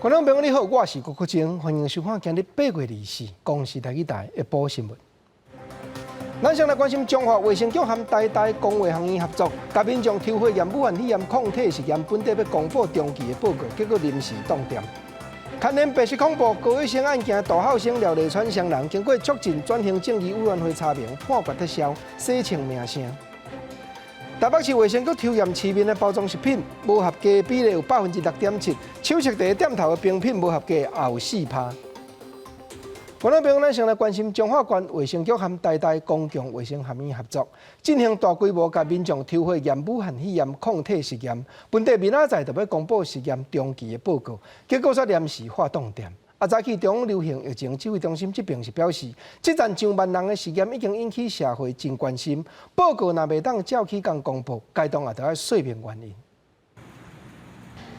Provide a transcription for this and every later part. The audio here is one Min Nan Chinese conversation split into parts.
觀眾朋友你好，我是郭國晶，歡迎收看今日8月24公視台語台的報新聞。咱先來關心彰化衛生局和台大公衛學院合作，共民眾抽血驗武漢肺炎抗體實驗，本底欲公布中期的報告，結果臨時凍定。牽連白色恐怖高醫生案件，大學生廖麗川雙人，經過促進轉型正義委員會查明，判決撤銷，洗清名聲。台北市衛生局抽驗市面的包裝食品，無合格比例有6.7%，手術台店頭的冰品無合格也有4%。觀眾朋友，咱先來關心彰化縣衛生局和台大公共衛生學院合作，進行大規模共民眾抽血驗武漢肺炎抗體實驗。本底明仔載就欲公布實驗中期的報告，結果煞臨時喊凍定。啊，早起中央流行疫情指揮中心這邊是表示，這層上萬人的實驗已經引起社會真關心。報告若袂當照期工公布，該當也著愛說明原因。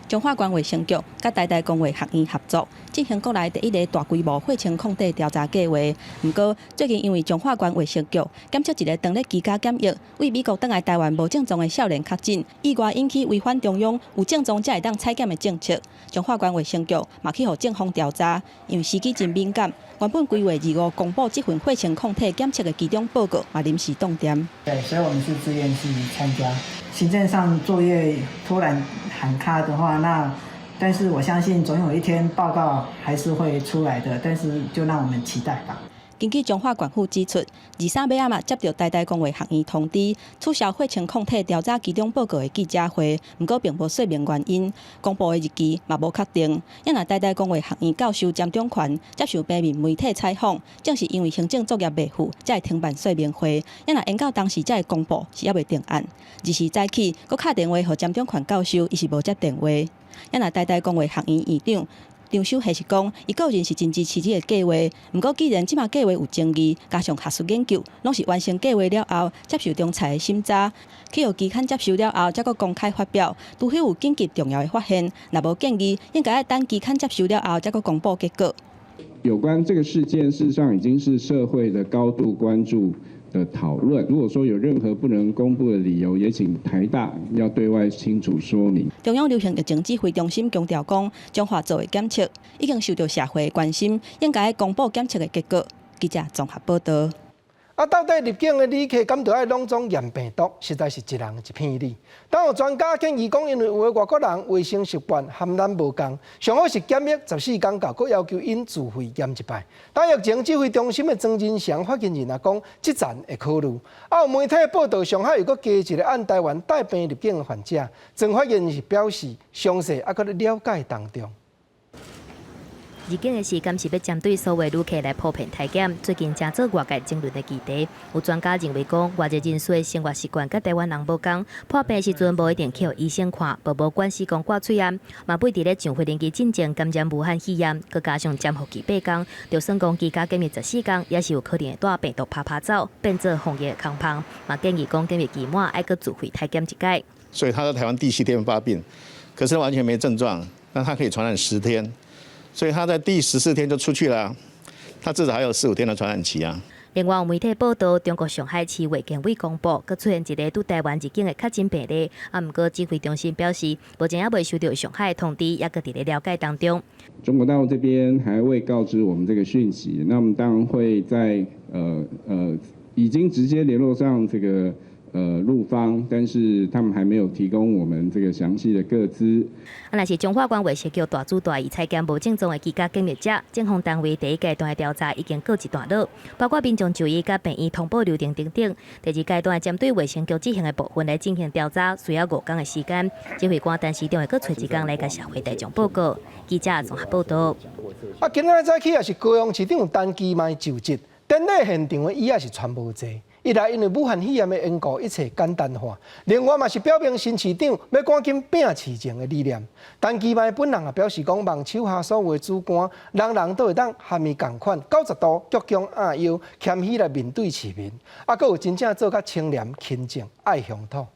彰化縣衛生局佮台大公衛學院合作，進行國內第一个大規模血清抗體調查計劃。毋過，最近因為彰化縣衛生局檢測一个當咧居家檢疫，對美國轉來台灣無症狀的少年確診，意外引起違反中央有症狀才會當採檢的政策。彰化縣衛生局嘛去予正方調查，因為時機真敏感，原本規劃25公布這份血清抗體檢測的期中報告嘛臨時凍定。對，所以我們是自願去參加。行政上作業突然喊卡的話，那但是我相信總有一天報告還是會出來的，但是就讓我們期待吧。根據彰化縣府指出，23尾仔嘛接著台大公衛學院通知，取消血清抗體調查期中報告的記者會，毋過並無說明原因，公布的日期嘛無確定。也若台大公衛學院教授詹長權接受平面媒體採訪，正是因為行政作業未付，才會停辦說明會。也若延到當時才會公布，是猶未定案。24早起，閣敲電話予詹長權教授，伊是無接電話。也若台大公衛學院院長張守羲是講，伊個人是真支持這个計劃，毋過既然這馬計劃有爭議，加上學術研究攏是完成計劃了後，接受仲裁的審查，去予期刊接受了後，才閣公開發表。除非有緊急重要的發現，若無建議應該愛等期刊接受了後，才閣公布結果。有關這個事件，事實上已經是社會的高度關注的討論。如果說有任何不能公布的理由，也請台大要對外清楚說明。中央流行疫情指揮中心強調講，彰化做的檢測已經受到社會關心，應該公布檢測的結果。記者綜合報道。啊，到底入境的旅客敢著愛攏總驗病毒，實在是一人一片理。當有專家建議講，因為有的外國人衛生習慣和咱無仝，上好是檢疫14天後，閣要求𪜶自費驗一擺。但疫情指揮中心的莊人祥發言人也講，這層會考慮。啊，有媒體報道，上海又閣加一个按台灣帶病入境的患者，莊發言人是表示，詳細猶閣咧了解當中。入境的時間是欲針對所有旅客來普遍篩檢，最近成做外界爭論的議題。有專家認為講，外籍人士的生活習慣佮台灣人無仝，破病時陣無一定去予醫生看，無關係講掛喙罨，嘛會佇咧上飛行機進前感染武漢肺炎，閣加上潛伏期八工，就算講居家檢疫十四工，也是有可能會帶病毒趴趴走，變做防疫的空縫。嘛建議講檢疫期滿愛閣自費篩檢一擺。所以他在台灣第七天發病，可是完全沒症狀，那他可以傳染10天。所以他在第14天就出去了，他至少還有四五天的傳染期啊。另外，有媒體報道，中國上海市衛健委公布，閣出現一个對台灣入境的確診病例。啊，毋過指揮中心表示，目前猶未收到上海的通知，猶閣佇咧了解當中。中國大陸這邊還未告知我們這個訊息，那我們當然會在已經直接聯絡上這個陸方，但是他們還沒有提供我們這個詳細的個資。啊，若是彰化縣衛生局大主大意採檢無症狀的居家檢疫者，政府單位第一階段的調查已經告一段落，包括民眾就醫佮病院通報流程等等。第二階段針對衛生局執行的部分來進行調查，需要5工的時間。指揮官陳時中會閣揣一工來共社會大眾報告。記者綜合報道。啊，今仔早起也是高雄市長陳其邁就職典禮現場的椅仔是全無坐。一來因為武漢肺炎的緣故，一切簡單化；另外嘛是表明新市長欲趕緊拼市政的理念。陳其邁本人也表示講，望手下所有的主官，人人都會當和伊仝款，90度鞠躬按腰，謙虛來面對市民，啊，閣有真正做較清廉、勤政、愛鄉土。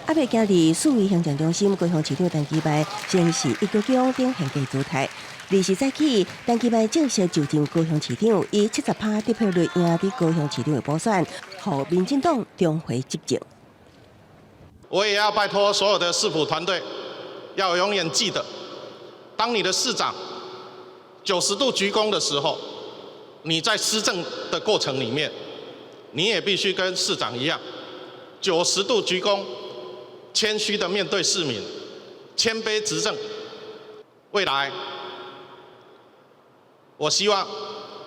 猶未行入四維行政中心，高雄市長陳其邁先是一鞠躬頂獻計姿態。24早起，陳其邁正式就任高雄市長，以70%得票率贏佇高雄市長的補選，予民進黨重回執政。我也要拜託所有的市府團隊，要永遠記得，當你的市長90度鞠躬的時候，你在施政的過程裡面，你也必須跟市長一樣，九十度鞠躬，謙虛的面對市民，謙卑執政。未來，我希望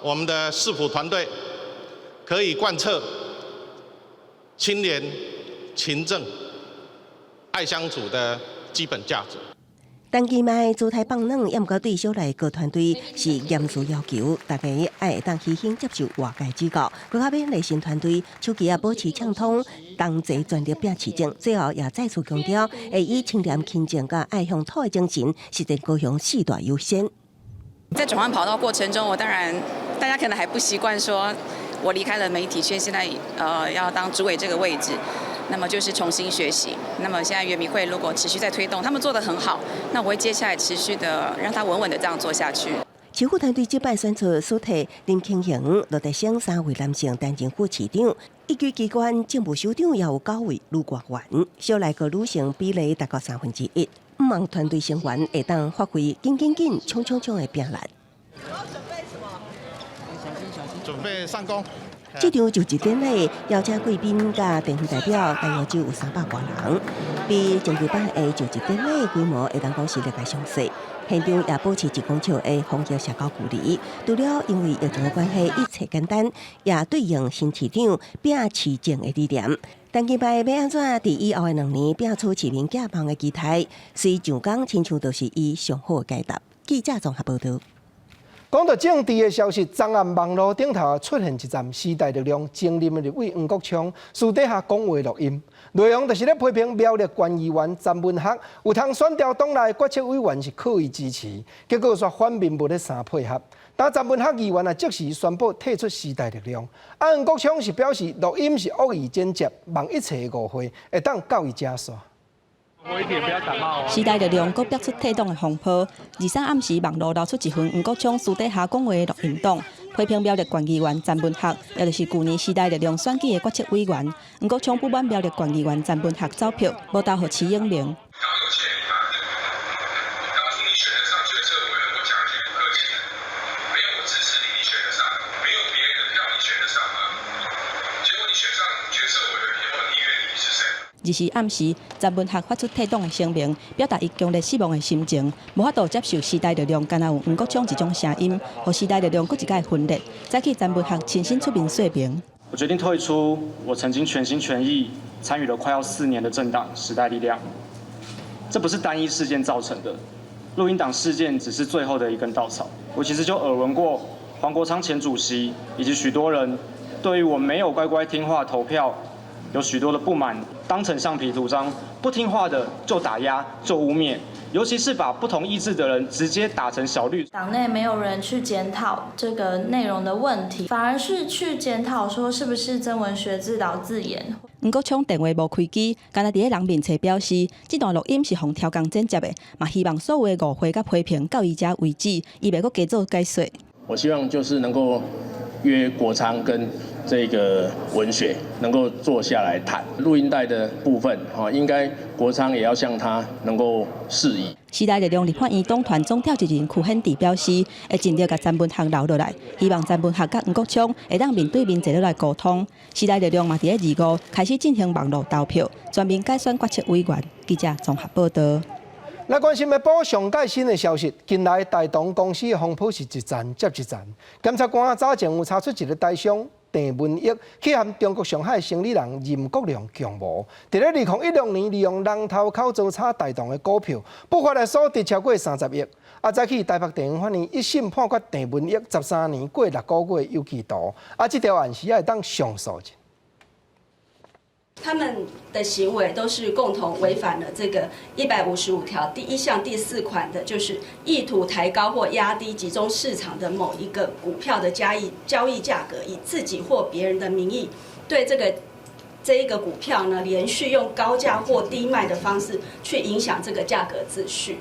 我們的市府團隊可以貫徹清廉、勤政、愛鄉土的基本價值。陳其邁姿態放軟，也毋過對小內閣團隊是嚴肅要求，大家愛會當虛心接受外界指教。閣較勉勵新團隊，手機啊保持暢通，同齊全力拼市政。最後也再次強調，會以清廉勤政佮愛鄉土的精神，實踐高雄四大優先。在轉換跑道過程中，我當然大家可能還不習慣，說我離開了媒體圈，現在要當主委這個位置。那麼就是重新學習。那麼現在原民會如果持續在推動，他們做得很好，那我會接下來持續的讓他穩穩的這樣做下去。市府團隊這擺選出蘇提林清榮、羅德生三位男性擔任副市長，一級機關政務首長也有九位女官員，小內閣女性比例達到1/3。向望團隊成員會當發揮緊緊緊、衝衝衝的拼力。準備上工。這場就職典禮邀請貴賓佮地方代表，大約只有300外人，比前幾擺的就職典禮規模會當講是略較詳細。現場也保持1公尺的防疫社交距離。除了因為疫情的關係，一切簡單，也對應新市長拼市政的理念。陳其邁欲按怎佇以後的2年拼出市民寄望的期待，隨上工親像就是伊上好的解答。記者綜合報道。講到政治的消息，昨暗網路頂頭出現一站時代力量前任的立委黃國昌私底下講話錄音，內容就是咧批評苗栗縣議員詹文學有通選調黨內決策委員是刻意支持，結果煞反面無咧相配合。但詹文學議員啊即時宣布退出時代力量，啊黃國昌是表示錄音是惡意剪輯，望一切誤會會當到伊遮煞。時代力量閣爆出退黨的風波。23暗時網路流出一份黃國昌私底下講話的錄音檔，批評苗栗縣議員詹文學，也就是舊年時代力量選舉的決策委員。黃國昌不滿苗栗縣議員詹文學走票，無投予徐永明。當初你選得上決策委員，我講一句不客氣，沒有我支持你，你選得上；沒有別人的票，你選得上嗎？結果你選上決策委員以後，你以為你是誰？24暗時，詹文學發出退黨的聲明，表達伊強烈失望的心情，無法度接受時代力量，敢若有黃國昌這種聲音，予時代力量閣一擺分裂。早起詹文學親身出面說明。我決定退出我曾經全心全意參與了快要4年的政黨時代力量。這不是單一事件造成的，錄音檔事件只是最後的一根稻草。我其實就耳聞過黃國昌前主席以及許多人對於我沒有乖乖聽話投票有許多的不滿，當成橡皮圖章，不聽話的就打壓就污衊，尤其是把不同意志的人直接打成小綠。黨內沒有人去檢討這個內容的問題，反而是去檢討說是不是曾文學自導自演。黃國昌電話無開機，干焦佇咧人面前表示，這段錄音是予人偷工剪輯的，嘛希望所有的誤會佮批評到伊遮為止，伊袂閣加做解說。我希望就是能夠約國昌跟這個文學能夠坐下來談錄音帶的部分，哈，應該國昌也要向他能夠釋疑。時代力量立法院黨團總召集人柯顯智表示，會盡力共詹文學留落來，希望詹文學佮黃國昌會當面對面坐落來溝通。時代力量嘛佇咧25開始進行網路投票，全面改選決策委員。記者綜合報道。來關心的報上蓋新的消息，近來大同公司的風波是一層接一層。檢察官早前有查出一个台商鄭文益去和中國上海生理人任國良共謀，佇咧2016年利用人頭口做炒大同的股票，不法的所得超過30億。啊，早起台北地方法院一審判決鄭文益13年過6個月有期徒。啊，這條案是會當上訴。他們的行為都是共同違反了這個155條第一項第四款的，就是意圖抬高或壓低集中市場的某一個股票的交易價格，以自己或別人的名義對這一個股票呢，連續用高價或低賣的方式去影響這個價格秩序。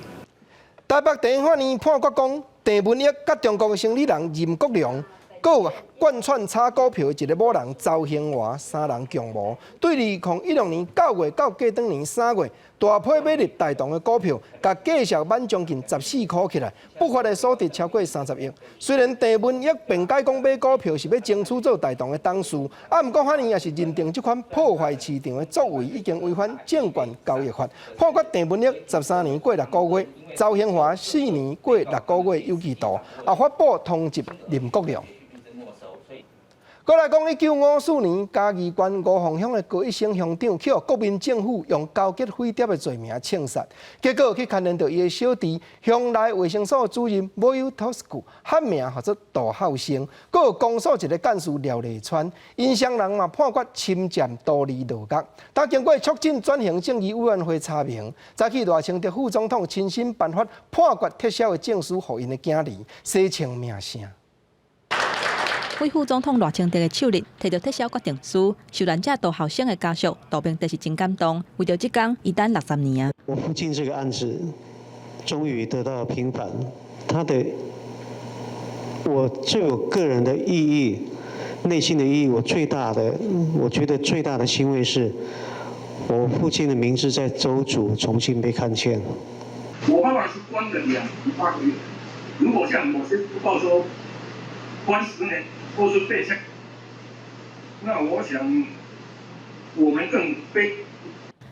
台北地方法院判決講，鄭文益佮中國的生理人任國良，閣有貫串炒股票的一个某人鄒興華三人共謀，對2016年9月到過轉年3月，大批買入大同的股票，共價值滿將近14箍起來，不法的所得超過30億。雖然鄭文益辯解講買股票是欲爭取做大同的董事，啊，毋過法院也是認定這款破壞市場的作為已經違反證券交易法，判決鄭文益13年過6個月，鄒興華4年過6個月有期徒，啊，發布通緝林國良。閣來講，1954年嘉義縣吳鳳鄉的高一生鄉長，去予國民政府用勾結匪諜的罪名槍殺，結果去牽連著伊的小弟鄉內衛生所主任無有托斯庫，漢名號做杜孝生，閣有公所一个幹事廖麗川，𪜶雙人嘛判決侵佔圖利落獄。但經過促進轉型正義委員會查明，早起賴清德副總統親身頒發判決撤銷的證書，予𪜶的囝兒洗清名聲。為副總統賴清德的手裡提著撤銷決定書，受難者杜孝生的家屬杜明德是真感動。為著這工，伊等60年啊！我父親這個案子終於得到平反，他的我最有個人的意義、內心的意義，我最大的，我覺得最大的欣慰是，我父親的名字在鄒族重新被看見。我爸爸是關了2年8個月，如果像某些報說關10年，或是被槍，那我想我們更悲。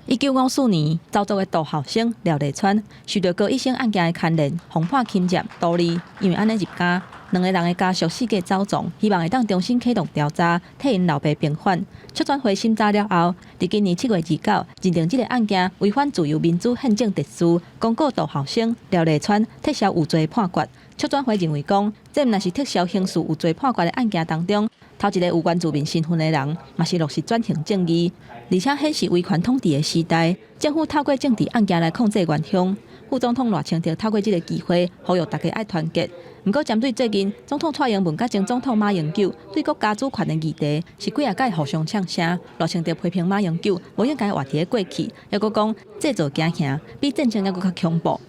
1954年，鄒族的杜孝生、廖麗川受著高一生案件的牽連，予判侵佔圖利，因為按呢入監，兩個人的家屬四界走傱，希望會當重新啟動調查，替𪜶老爸平反。促轉會審查了後，佇今年7月29，認定這个案件違反自由民主憲政秩序，公告杜孝生、廖麗川撤銷有罪判決。促轉會認為講，這毋但是撤銷刑事有罪判決的案件當中，頭一个有原住民身份的人，嘛是落實轉型正義，而且顯示威權統治的時代，政府透過政治案件來控制原鄉。副總統賴清德透過這个機會，呼籲大家愛團結。毋過，針對最近總統蔡英文佮前總統馬英九對國家主權的議題，是幾仔擺互相嗆聲。賴清德批評馬英九無應該活佇咧過去，猶閣講製造驚嚇比戰爭猶閣較恐怖。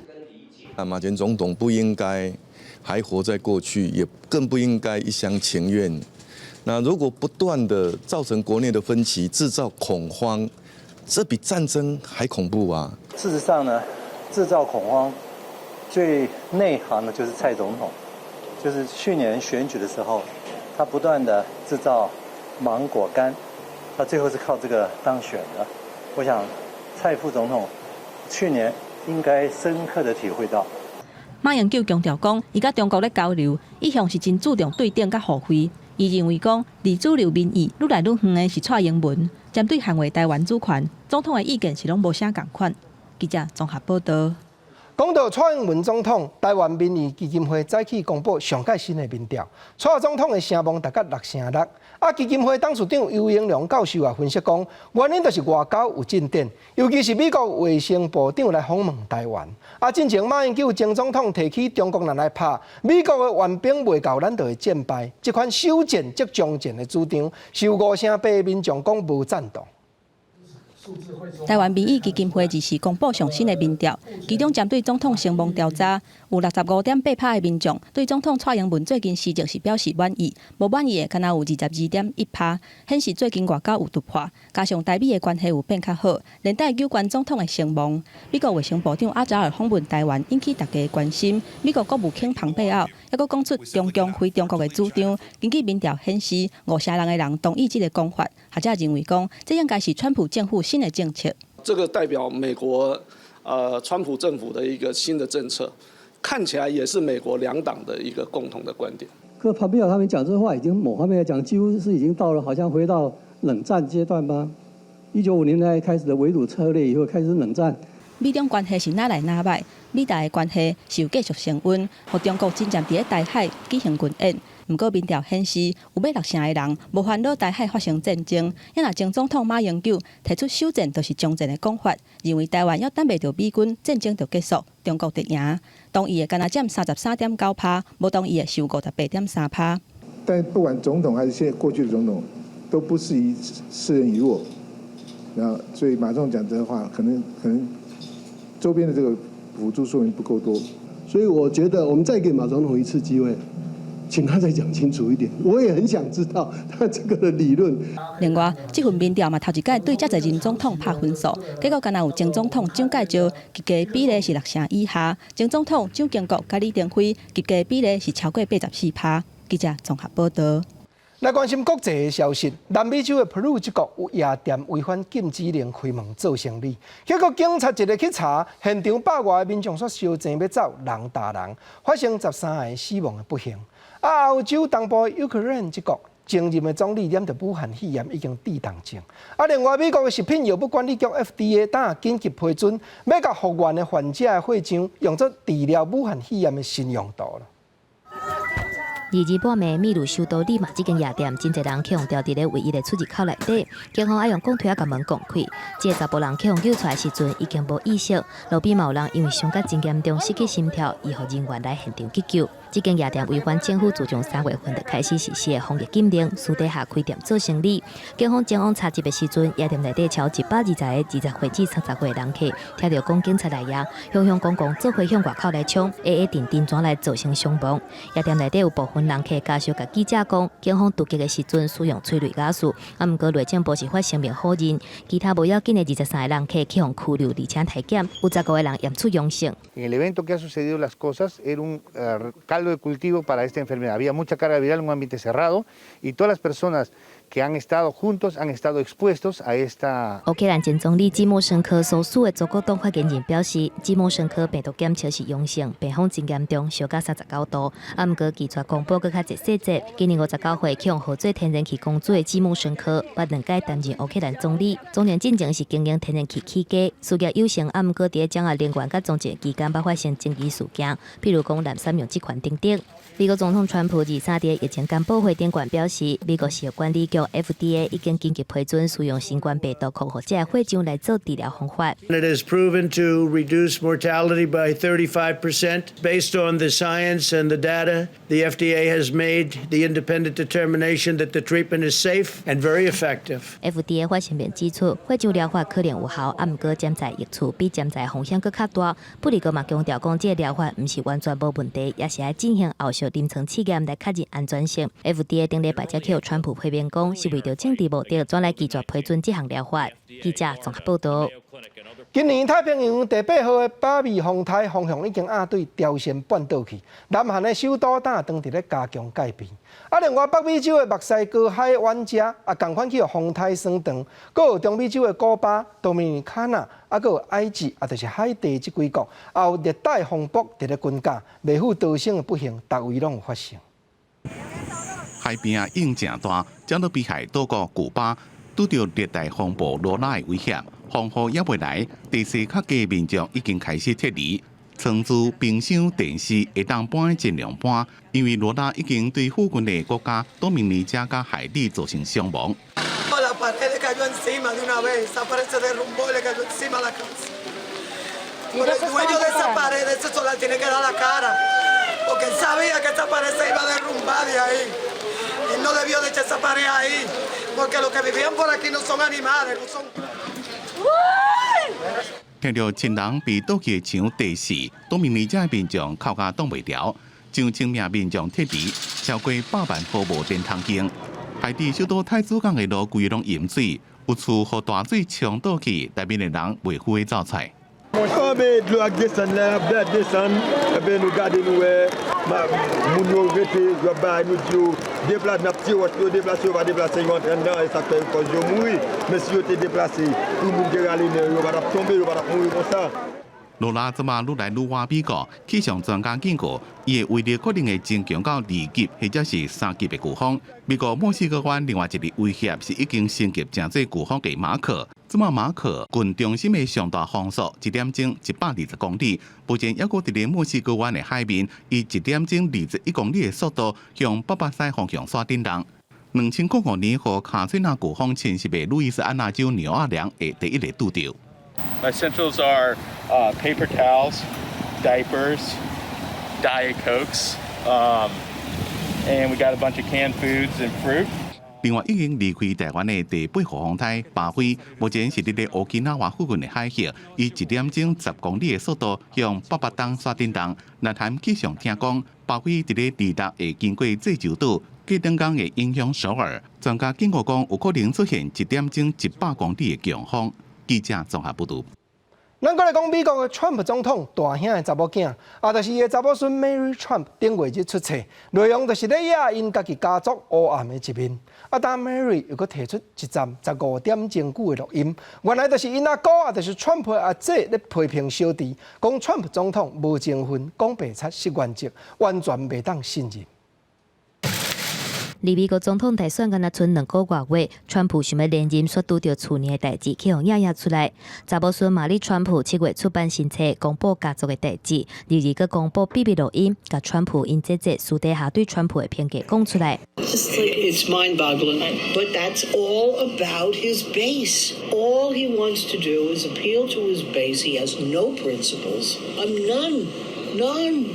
啊，馬前總統不應該還活在過去，也更不應該一廂情願。那如果不斷的造成國內的分歧，製造恐慌，這比戰爭還恐怖啊！事實上呢，製造恐慌最內行的就是蔡總統，就是去年選舉的時候，他不斷的製造芒果乾，他最後是靠這個當選的。我想蔡副總統去年應該深刻的體會到。馬英九強調講，伊佮中國咧交流，一向是真注重對等佮互惠。伊認為講，離主流民意愈來愈遠的是蔡英文，針對捍衛台灣主權，總統的意見是攏無啥仝款。記者綜合報道。講到蔡英文總統，台灣民意基金會早起公布上蓋新的民調，蔡總統的聲望達到6成6。啊，基金會董事長游盈隆教授也分析講，原因就是外交有進展，尤其是美國衛生部長來訪問台灣。啊，進前馬英九前總統提起中國若來拍，美國的援兵袂到，咱就會戰敗。這款首戰則終戰的主張，是有5成8的民眾講無贊同。台灣民意基金會日時公布上新的民調，其中針對總統聲望調查，有65.8%的民眾對總統蔡英文最近施政是表示滿意，無滿意的敢若有22.1%，顯示最近外交有突破，加上台美的關係有變較好，連帶有關總統的聲望。美國衛生部長阿扎爾訪問台灣，引起大家的關心。美國國務卿龐貝奧猶閣講出中共非中國的主張。根據民調顯示，5成人的人同意這个講法，學者認為講，這應該是川普政府新的政策。這個代表美國，川普政府的一個新的政策，看起來也是美國兩黨的一個共同的觀點。可龐貝奧他們講這話，已經某方面來講，幾乎是已經到了好像回到冷戰階段嗎？1950年代開始的圍堵策略以後，開始冷戰。美中關係是愈來愈䆀，美台的關係是有繼續升溫，予中國真正佇咧台海舉行軍演。毋過民調顯示，有欲6成的人無煩惱台海發生戰爭。也若前總統馬英九提出首戰就是終戰的講法，認為台灣猶等袂著美軍，戰爭就結束，中國就贏。同意的敢若佔33.9%，無同意的是有58.3%。但不管總統還是現在過去的總統，都不是以示人以弱。然後，所以馬總講這話，可能周邊的這個輔助說明不夠多。所以我覺得，我們再給馬總統一次機會。請他再講清楚一點，我也很想知道他這個的理論。另外，這份民調嘛，頭一擺對遮濟任總統拍分數，結果敢若有前總統蔣介石及格比例是六成以下，前總統蔣經國佮李登輝及格比例是超過84%。記者綜合報道。來關心國際的消息，南美洲的秘魯這國有夜店違反禁止令開門做生意，結果警察一个去查，現場百外的民眾煞相爭欲走，人踏人，發生13个死亡的不幸。啊，歐洲東部烏克蘭這國前任的總理染著武漢肺炎已經治重症。啊，另外美國的食品藥物管理局 FDA 今緊急批准，欲共復原的患者的血漿用作治療武漢肺炎的新用途啦。二二半暝，秘魯首都利馬這間夜店，真濟人去予牢佇咧唯一的出入口內底，警方愛用鋼推仔共門摃開。這个查埔人去予救出來時陣已經無意識，路邊嘛有人因為傷甲真嚴重，失去心跳，醫護人員來現場急救。這間夜店違反政府自從3月份就開始實施的防疫禁令，私底下開店做生意。警方前往查緝的時陣，夜店內底超120個20歲至30歲的人客，聽著講警察來矣，雄雄公公做伙向外口來衝，下下陣陣轉來造成傷亡。夜店內底有部分人客家屬共記者講，警方突擊的時陣使用催淚瓦斯，啊，毋過內政部是發聲明否認，其他無要緊的23個人客去予拘留，而且體檢，有15個人驗出陽性。 En el evento que ha sucedido las cosas era un caldo de cultivo para esta enfermedad. Había mucha carga viral en un ambiente cerrado y todas las personas que han estado juntos han estado expuestos a esta。烏克蘭前總理季莫申科所屬的祖國黨發言人表示，季莫申科病毒檢測是陽性，病況真嚴重，燒到39度。啊，毋過拒絕公布閣較濟細節。今年59歲，去予號做天然氣公主的季莫申科，捌兩屆擔任烏克蘭總理。總理進前是經營天然氣起家，事業有成。啊，毋過佇咧掌握能源佮宗教期間，捌發生爭議事件，譬如講濫使用職權等等。美國總統川普23佇疫情公布會頂懸表示，美國食藥管理局 FDA 已經緊急批准使用新冠病毒康復者血漿來做治療方法。 It has proven to reduce mortality by 35%. Based on the science and the data, the FDA has made the independent determination that the treatment is safe and very effective. FDA 發聲明指出，血漿療法可能有效，啊，毋過潛在益處比潛在風險閣較大。不過嘛強調講，這个療法毋是完全無問題，也是愛進行後續臨床試驗來確認安全性。FDA 頂禮拜才去予川普批評講，是為著政治目的，轉來拒絕批准這項療法。記者綜合報道。今年太平洋第八號的巴米風颱風向已經壓對朝鮮半島去，南韓的首都當當佇咧加強戒備。啊，另外北美洲的墨西哥海灣遮啊，仝款去予風颱損斷，閣有中美洲的古巴、多米尼卡納，啊，閣有埃及，啊，就是海地這幾國，也有熱帶風暴佇咧軍架，袂赴多省的不幸，逐位攏有發生。海邊啊，湧誠大，加勒比海島國古巴拄著熱帶風暴羅拉的威脅，風雨猶未來，地勢較低民眾已經開始撤離，倉儲、冰箱、電視會當搬的盡量搬，因為羅拉已經對附近的國家多米尼加佮海地造成傷亡。 La pared le cayó encima de una vez, esa pared se derrumbó y le cayó encima la casa. Pero el dueño de esa pared, de ese solar, tiene que dar la cara, porque él sabía que esa pared se iba a derrumbar de ahí. Él no debió de echar esa pared ahí, porque los que vivían por aquí no son animales, no son. 聽著親人被倒去的牆地死，多米尼加的民眾哭甲擋袂牢，上千名民眾撤離，超過百萬戶無電通用。海地首都太子港的路規攏淹水，有厝予大水沖倒去，內面的人袂赴的走出來。 Anben dlo ap desann la, ap desann, enben nou gade nou wè, moun yo rete, yo bay nou di yo, deplase, n ap tire wòch yo deplase, yo pa deplase, yo antre anndan, e sa fè kòz yo mouri. Men si yo te deplase, tout moun te rale nen, yo pa t ap tonbe, yo pa t ap mouri konsa. 羅拉這馬愈來愈倚美國，氣象專家警告，伊的威力可能會增強到2級或者是3級的颶風。美國墨西哥灣另外一個威脅是已經升級成做颶風的馬可。這馬馬可近中心的上大風速一點鐘120公里，目前猶閣佇咧墨西哥灣的海面，以一點鐘21公里的速度向北北西方向徙振動。2005年予卡翠娜颶風侵襲的路易斯安那州紐奧良會第一个拄著。 My essentials are paper towels, diapers, Diet Cokes, and we got a bunch of canned foods and fruit. 另外，已經離開台灣的第八號風颱巴菲，目前是佇咧烏基納瓦附近的海域，以一點鐘10公里的速度向北北東徙振動。南韓氣象廳講，巴包括佇咧二六會經過濟州島，隔兩工會影響首爾。專家警告講，有可能出現一點鐘100公里的強風。記者綜合報導。咱閣來講美國的川普總統大兄的查某囝，啊，就是伊的查某孫 Mary Trump 頂月日出冊，內容就是咧掖𪜶家己家族烏暗的一面。啊，當 Mary 又閣提出一站15點鐘久的錄音，原來就是𪜶阿哥啊，就是川普阿姐咧批評小弟，講川普總統無情分，講白賊失原則，完全袂當信任。離美國總統大選干焦賰2個外月，川普想欲連任，煞拄著厝內的代誌，去予掖掖出來。查某孫瑪麗川普7月出版新冊，公布家族的代誌，二日閣公布秘密錄音，共川普𪜶姐姐私底下對川普的評價講出來。 It's mind-boggling, but that's all about his base. All he wants to do is appeal to his base. He has no principles, none, none.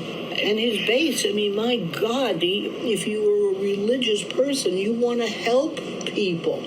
And his base, I mean, my God, if you were a religious person, you want to help people,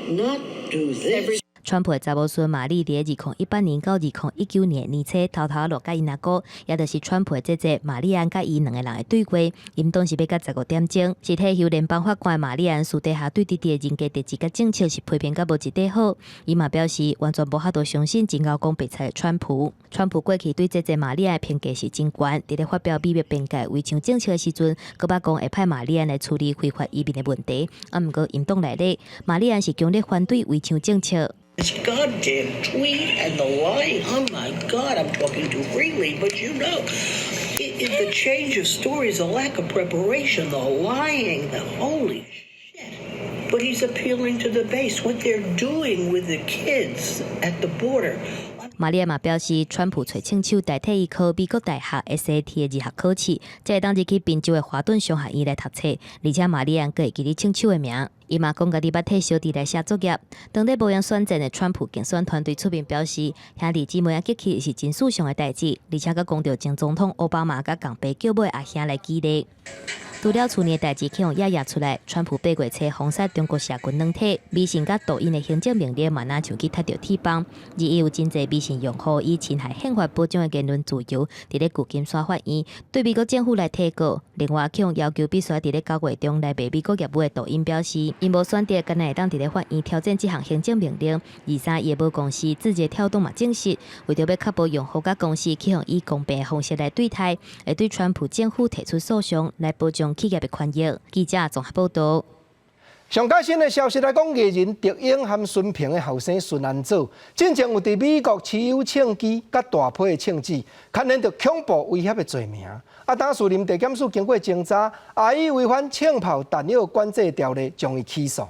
not do this. 川普的查某孫瑪麗佇2018年到2019年年初偷偷錄佮𪜶阿哥，也就是川普的姐姐瑪麗安佮伊兩个人的對話，𪜶當時欲到15點鐘，是退休聯邦法官瑪麗安私底下對弟弟的人格特質佮政策是批評甲無一塊好。伊嘛表示完全無法度相信真𠢕講白賊的川普。川普過去對姐姐瑪麗安的評價是真懸，佇咧發表美墨邊界圍牆政策的時陣，閣捌講會派瑪麗安來處理非法移民的問題。啊，毋過𪜶黨內咧，瑪麗安是強烈反對圍牆政策。 This goddamn tweet and the lying. Oh my God, I'm talking too freely, but the change of stories, the lack of preparation, the lying, the holy shit. But he's appealing to the base. What they're doing with the kids at the border. 瑪麗安嘛表示，川普揣槍手代替伊考美國大學 SAT 的入學考試，才會當入去賓州的華頓商學院來讀冊。而且瑪麗安閣會記得槍手的名。伊嘛講家己捌替小弟來寫作業。當咧無閒選戰的川普競選團隊出面表示，兄弟姊妹仔激氣是真事上的代誌，而且閣講著前總統奧巴馬佮仝爸叫母阿兄來激勵。除了厝內代誌去予掖掖出來，川普8月初封殺中國社群軟體，微信佮抖音的行政命令嘛，若像去踢著鐵枋。而伊有真濟微信用戶以侵害憲法保障的言論自由，佇咧舊金山法院對美國政府來提告。另外，去予要求必須佇咧9月中來賣美國業務的抖音表示，𪜶無選擇，干焦會當佇咧法院挑戰這項行政命令。23伊的母公司字節跳動嘛證實，為著欲確保用戶佮公司去予以公平的方式來對待，會對川普政府提出訴訟來保障企業的權益。記者綜合報導。上較新的消息來講，藝人狄莺和孫平的後生孫安祖，進前有佇美國持有槍支佮大批的槍支，牽連著恐怖威脅的罪名。啊，當士林地檢署經過偵查，也以違反槍炮彈藥管制條例將伊起訴。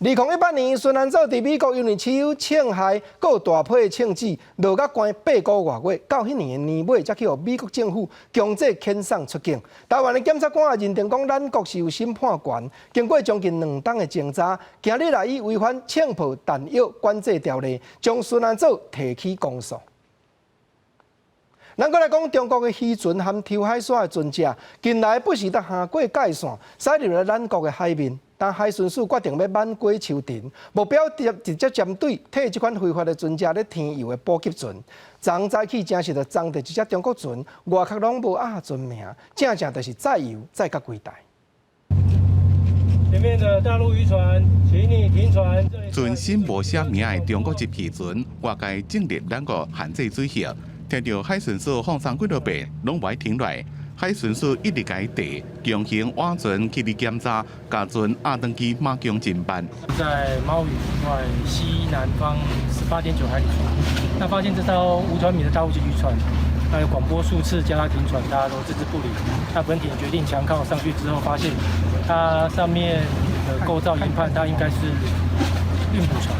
2018年，孫安祖佇美國因為持有槍械、閣有大批的槍支，落甲關8個外月，到彼年的年尾，才去予美國政府強制遣送出境。台灣的檢察官也認定講，咱國是有審判權。經過將近2冬的偵查，今日來以違反槍炮彈藥管制條例，將孫安祖提起公訴。咱閣來講中國的漁船和抽海沙的船隻，近來不時得橫過界線，駛入來咱國的海面。但海巡署決定欲挽過秋田，目標直接針對替這款非法的船隻咧添油的補給船。昨早起證實著撞著一隻中國船，外殼攏無押船名，正正就是載油載甲規台。前面的大陸漁船，請你停船。全新無寫名的中國籍漁船，外界進入咱國限制水域，聽著海巡署放鬆幾落遍，攏無愛停落來。海巡署一直共伊提，強行挖船去佇檢查，共船押轉去馬公偵辦。在貓嶼外西南方18.9海里處，那發現這艘無船名的大陸籍漁船，那有廣播數次叫他停船，大家都置之不理。那本艇決定強靠上去之後，發現它上面的構造研判，它應該是運補船。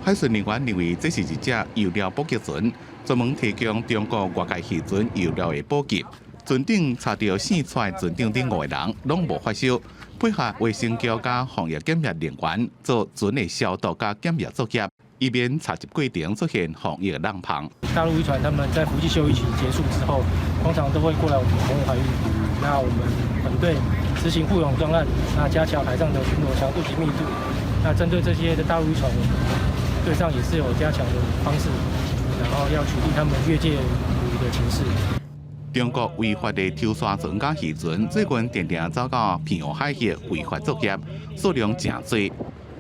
海巡人員認為這是一隻油料補給船，專門提供中國外界漁船油料的補給。船頂查著姓蔡船長等五个人，攏無發燒，配合衛生局佮防疫檢疫人員做船的消毒佮檢疫作業，以免查緝過程出現防疫漏縫。大陸漁船他們在伏季休漁期結束之後，通常都會過來我們澎湖海域捕魚。那我們本隊執行護養專案，那加強海上的巡邏強度及密度。那針對這些的大陸漁船，我們隊上也是有加強的方式，然後要取締他們越界捕魚的情勢。中國違法的抽沙船佮漁船，最近定定走到澎湖海域違法作業，數量誠濟。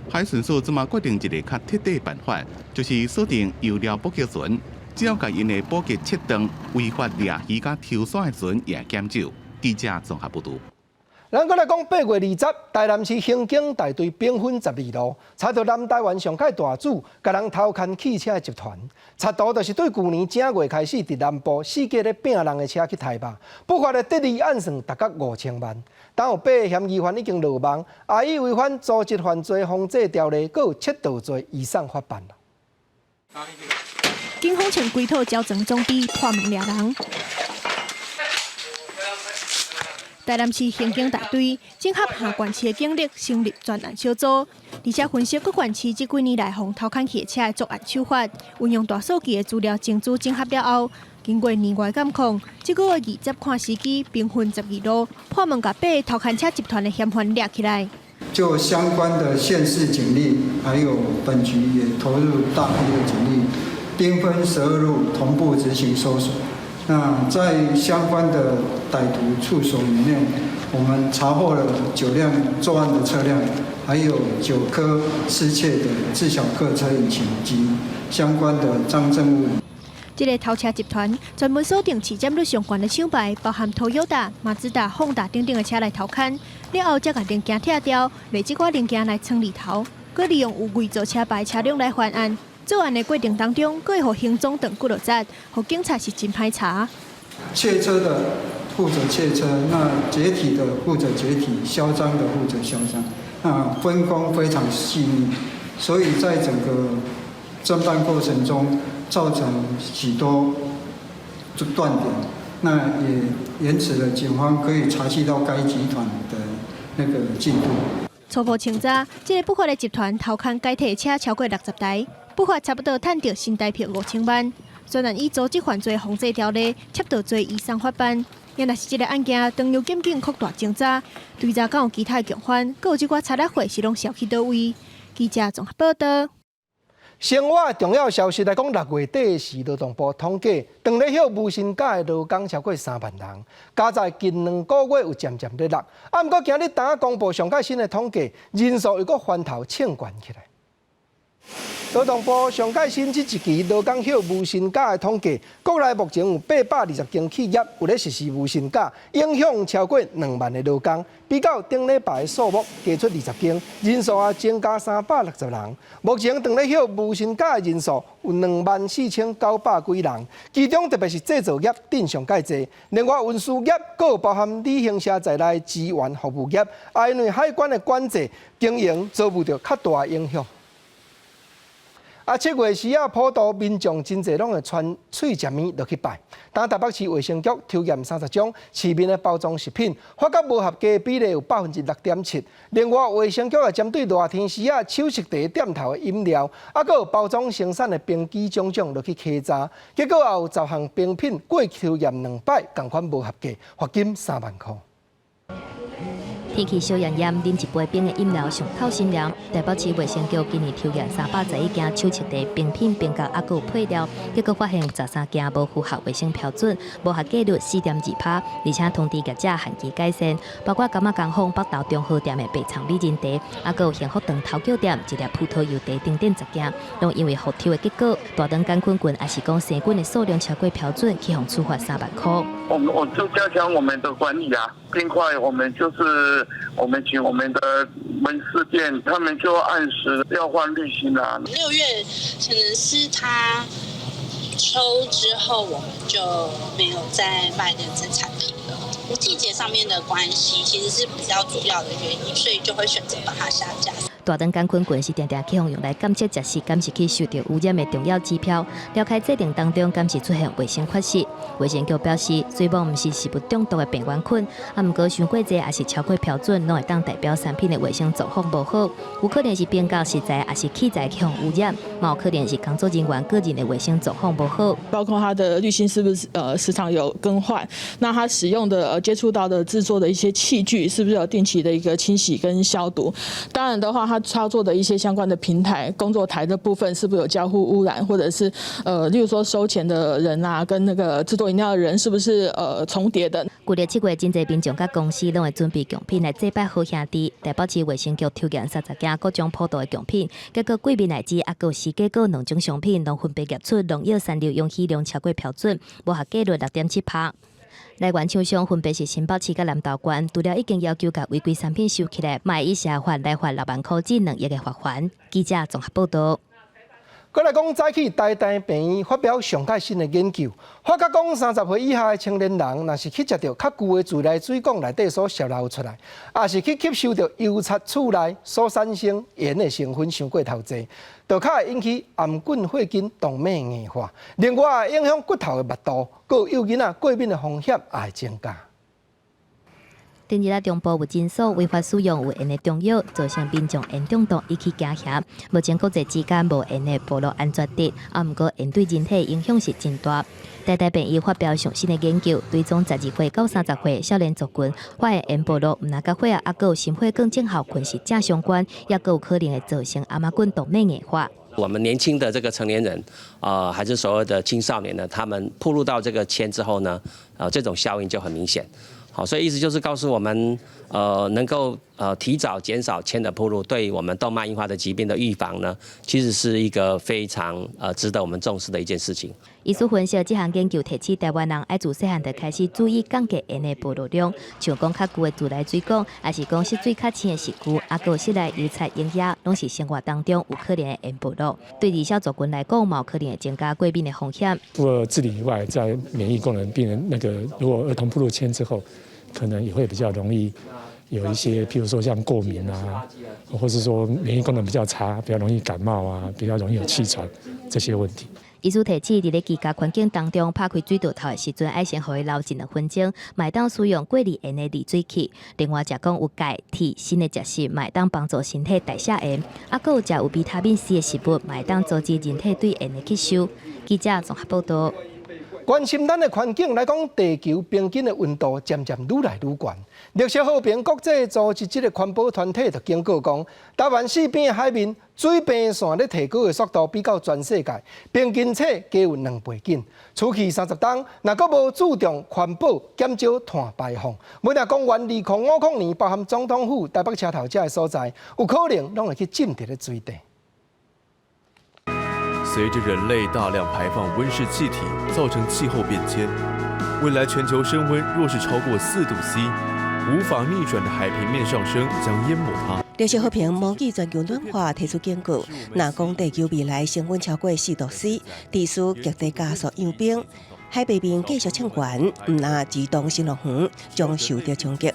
海巡署這馬決定一個較徹底辦法，就是鎖定油料補給船，只要共𪜶的補給切斷，違法掠魚佮抽沙的船也減少。記者綜合報導。咱閣來講8月20，台南市刑警大隊兵分十二路，查著南台灣上蓋大主，共人偷牽汽車的集團。賊徒就是對舊年正月開始，佇南部四界咧拚人的車去刣肉，不法的得利按算達到5000萬。當有八个嫌疑犯已經落網，啊以違反組織犯罪防制條例，閣有竊盜罪移送法辦。警方穿規套喬裝裝備破門掠人。台南市刑警大隊整合下縣市的警力，成立專案小組，而且分析各縣市這幾年來予偷牽汽車的作案手法，運用大數據的資料精準整合了後，經過年外監控，這個月二十看時機，兵分十二路破門，共八个偷牽車集團的嫌犯掠起來。就相關的縣市警力，還有本局也投入大批的警力，兵分12路同步執行搜索。那在相關的歹徒處所裡面，我們查獲了9輛作案的車輛，還有9顆失竊的自小客車引擎及相關的贓證物。這个偷車集團專門鎖定市佔率上懸的廠牌，包含 Toyota、馬自達、Honda 等等的車來偷牽，了後才共零件拆掉，賣這寡零件來藏裡頭，閣利用有偽造車牌車輛來犯案。作案的過程當中，閣會予行蹤斷幾落節，予警察是真歹查。竊車的負責竊車，那解體的負責解體，銷贓的負責銷贓，那分工非常細密，所以在整個偵辦過程中造成許多斷點，那也延遲了警方可以查緝到該集團的那個進度。初步清查，這个不法的集團偷牽解體車超過60台。不法差不多趁著新台幣5000萬，雖然以組織犯罪防制條例、竊盜罪移送法辦，也若是這个案件，當由檢警擴大偵查，追查敢有其他的共犯，閣有這寡賊仔貨是攏銷去佗位？記者綜合報導。生活的重要消息來講，6月底時，勞動部統計，當咧歇無薪假的勞工超過3萬人，加在近2個月有漸漸咧落。啊，毋過今日剛公布上蓋新的統計，人數又閣翻頭衝懸起來。勞動部上蓋新這一期勞工歇無薪假的統計，國內目前有820間企業有咧實施無薪假，影響超過2萬个勞工。比較頂禮拜的數目加出20間，人數也增加360人。目前當咧歇無薪假的人數有24,900幾人，其中特別是製造業佔上蓋濟，另外運輸業閣有包含旅行社在內資源服務業，啊，因為海關的管制經營遭遇著較大影響。啊，7月時啊，普渡民眾真濟攏會傳喙食物落去拜。當台北市衛生局抽驗30種市面的包裝食品，發覺無合格比例有6.7%。另外，衛生局也針對熱天時啊，手續茶店頭的飲料，啊，閣有包裝生產的冰機種種落去稽查，結果也有10項冰品過抽驗兩擺，仝款無合格，罰金3萬箍。天氣燒炎炎，啉一杯冰的飲料上透心涼。台北市衛生局今年抽驗311件手搵茶冰品、冰角猶閣有配料，結果發現有13件無符合衛生標準，無合格率4.2趴，而且通知業者限期改善，包括柑仔工坊北投中和店的白欉美人茶，猶閣有幸福堂頭腳店一粒葡萄柚茶等等10件，攏因為複抽的結果，大腸桿菌群抑是講生菌的數量超過標準，去予處罰3萬箍。我就加強我們的管理啊，冰塊我們就是我們請我們的門市店，他們就按時要換濾芯啦。6月可能是他抽之後，我們就沒有再賣那支產品了。季節上面的關係，其實是比較主要的原因，所以就會選擇把它下架。大腸桿菌群是定定去予用來檢測食食敢是去受著污染的重要指標。了解制程當中，敢是出現衛生缺失。衛生局表示，雖罔毋是食物中毒的病原菌，啊，毋過傷過濟抑是超過標準，攏會當代表產品的衛生狀況無好，有可能是冰窖食材抑是器材去予污染，嘛有可能是工作人員個人的衛生狀況無好。包括它的濾芯是不是時常有更換？那它使用的接觸到的製作的一些器具，是不是有定期的一個清洗跟消毒？當然的話，他操作的一些相關的平台、工作台的部分是不是有交互污染，或者是例如說收錢的人啊，跟那個製作飲料的人是不是重疊的？舊曆7月，真濟民眾佮公司攏會準備貢品來祭拜好兄弟。台北市衛生局抽驗30件各種普渡的貢品，結果桂味奶汁抑閣有釋迦果兩種商品，攏分別驗出農藥殘留容許量超過標準，無合格率6.7%。來源廠商分別是新北市佮南投縣，除了已經要求共違規產品收起來，嘛會依社法來罰6萬箍至2億的罰鍰。記者綜合報導。閣來講，早起台大病院發表上蓋新的研究，發覺講30歲以下的青年人，若是去食著較舊的自來水管內底所洩漏出來，抑是去吸收著油漆厝內所產生鹽的成分傷過頭濟，就較會引起頷頸血筋動脈硬化，另外影響骨頭的密度，閣有幼囡仔過敏的風險也會增加。頂日仔中部有診所違法使用有鉛的中藥，造成民眾鉛中毒引起驚嚇。目前國際之間無鉛的暴露安全值，啊，毋過鉛對人體影響是真大。台大病院發表上新的研究，追蹤12歲到30歲少年族群，發現鉛暴露毋但佮血壓，抑閣有心血管症候群是正相關，抑閣有可能會造成頷仔頸動脈硬化。我們年輕的這個成年人，還是所謂的青少年呢，他們暴露到這個鉛之後呢，這種效應就很明顯。好，所以意思就是告訴我們，能夠提早減少鉛的暴露，對我們動脈硬化的疾病的預防呢，其實是一個非常值得我們重視的一件事情。醫師分析，這項研究提醒台灣人愛自細漢就開始注意降低鉛的暴露量，像講較舊的自來水管，抑是講食水較深的食具，抑閣有室內油漆溶液，攏是生活當中有可能的鉛暴露。對兒少族群來講，嘛有可能會增加過敏的風險。除了自理以外，在免疫功能病人那個，如果兒童暴露鉛之後，可能也會比較容易有一些，譬如說像過敏啊，或是說免疫功能比較差，比較容易感冒啊，比較容易有氣喘這些問題。醫師提醒，佇咧居家環境當中，拍開水道頭的時陣，愛先予伊留一兩分鐘，嘛會當使用過濾鉛的濾水器。另外，食講有鈣、鐵、鋅的食食，嘛會當幫助身體代謝鉛。抑閣有食有維他命 C 的食物，嘛會當阻止人體對鉛的吸收。記者綜合報導。關心咱的環境來講，地球平均的溫度漸漸愈來愈懸。綠色和平國際組織這个環保團體就警告講，台灣四邊的海面水平線咧提高的速度，比較全世界平均且加有2倍緊。出去30冬，若閣無注重環保，減少碳排放，每若公元2050年，包含總統府、台北車頭這个所在，有可能攏會去浸佇咧水底。隨着人類大量排放溫室氣體，造成氣候變遷，未來全球升溫若是超過4度 C，無法逆轉的海平面上升將淹沒它。綠色和平模擬全球暖化提出警告，若講地球未來升溫超過4度 C，持續極地加速融冰，海平面繼續升懸，毋但兒童新樂園將受到衝擊。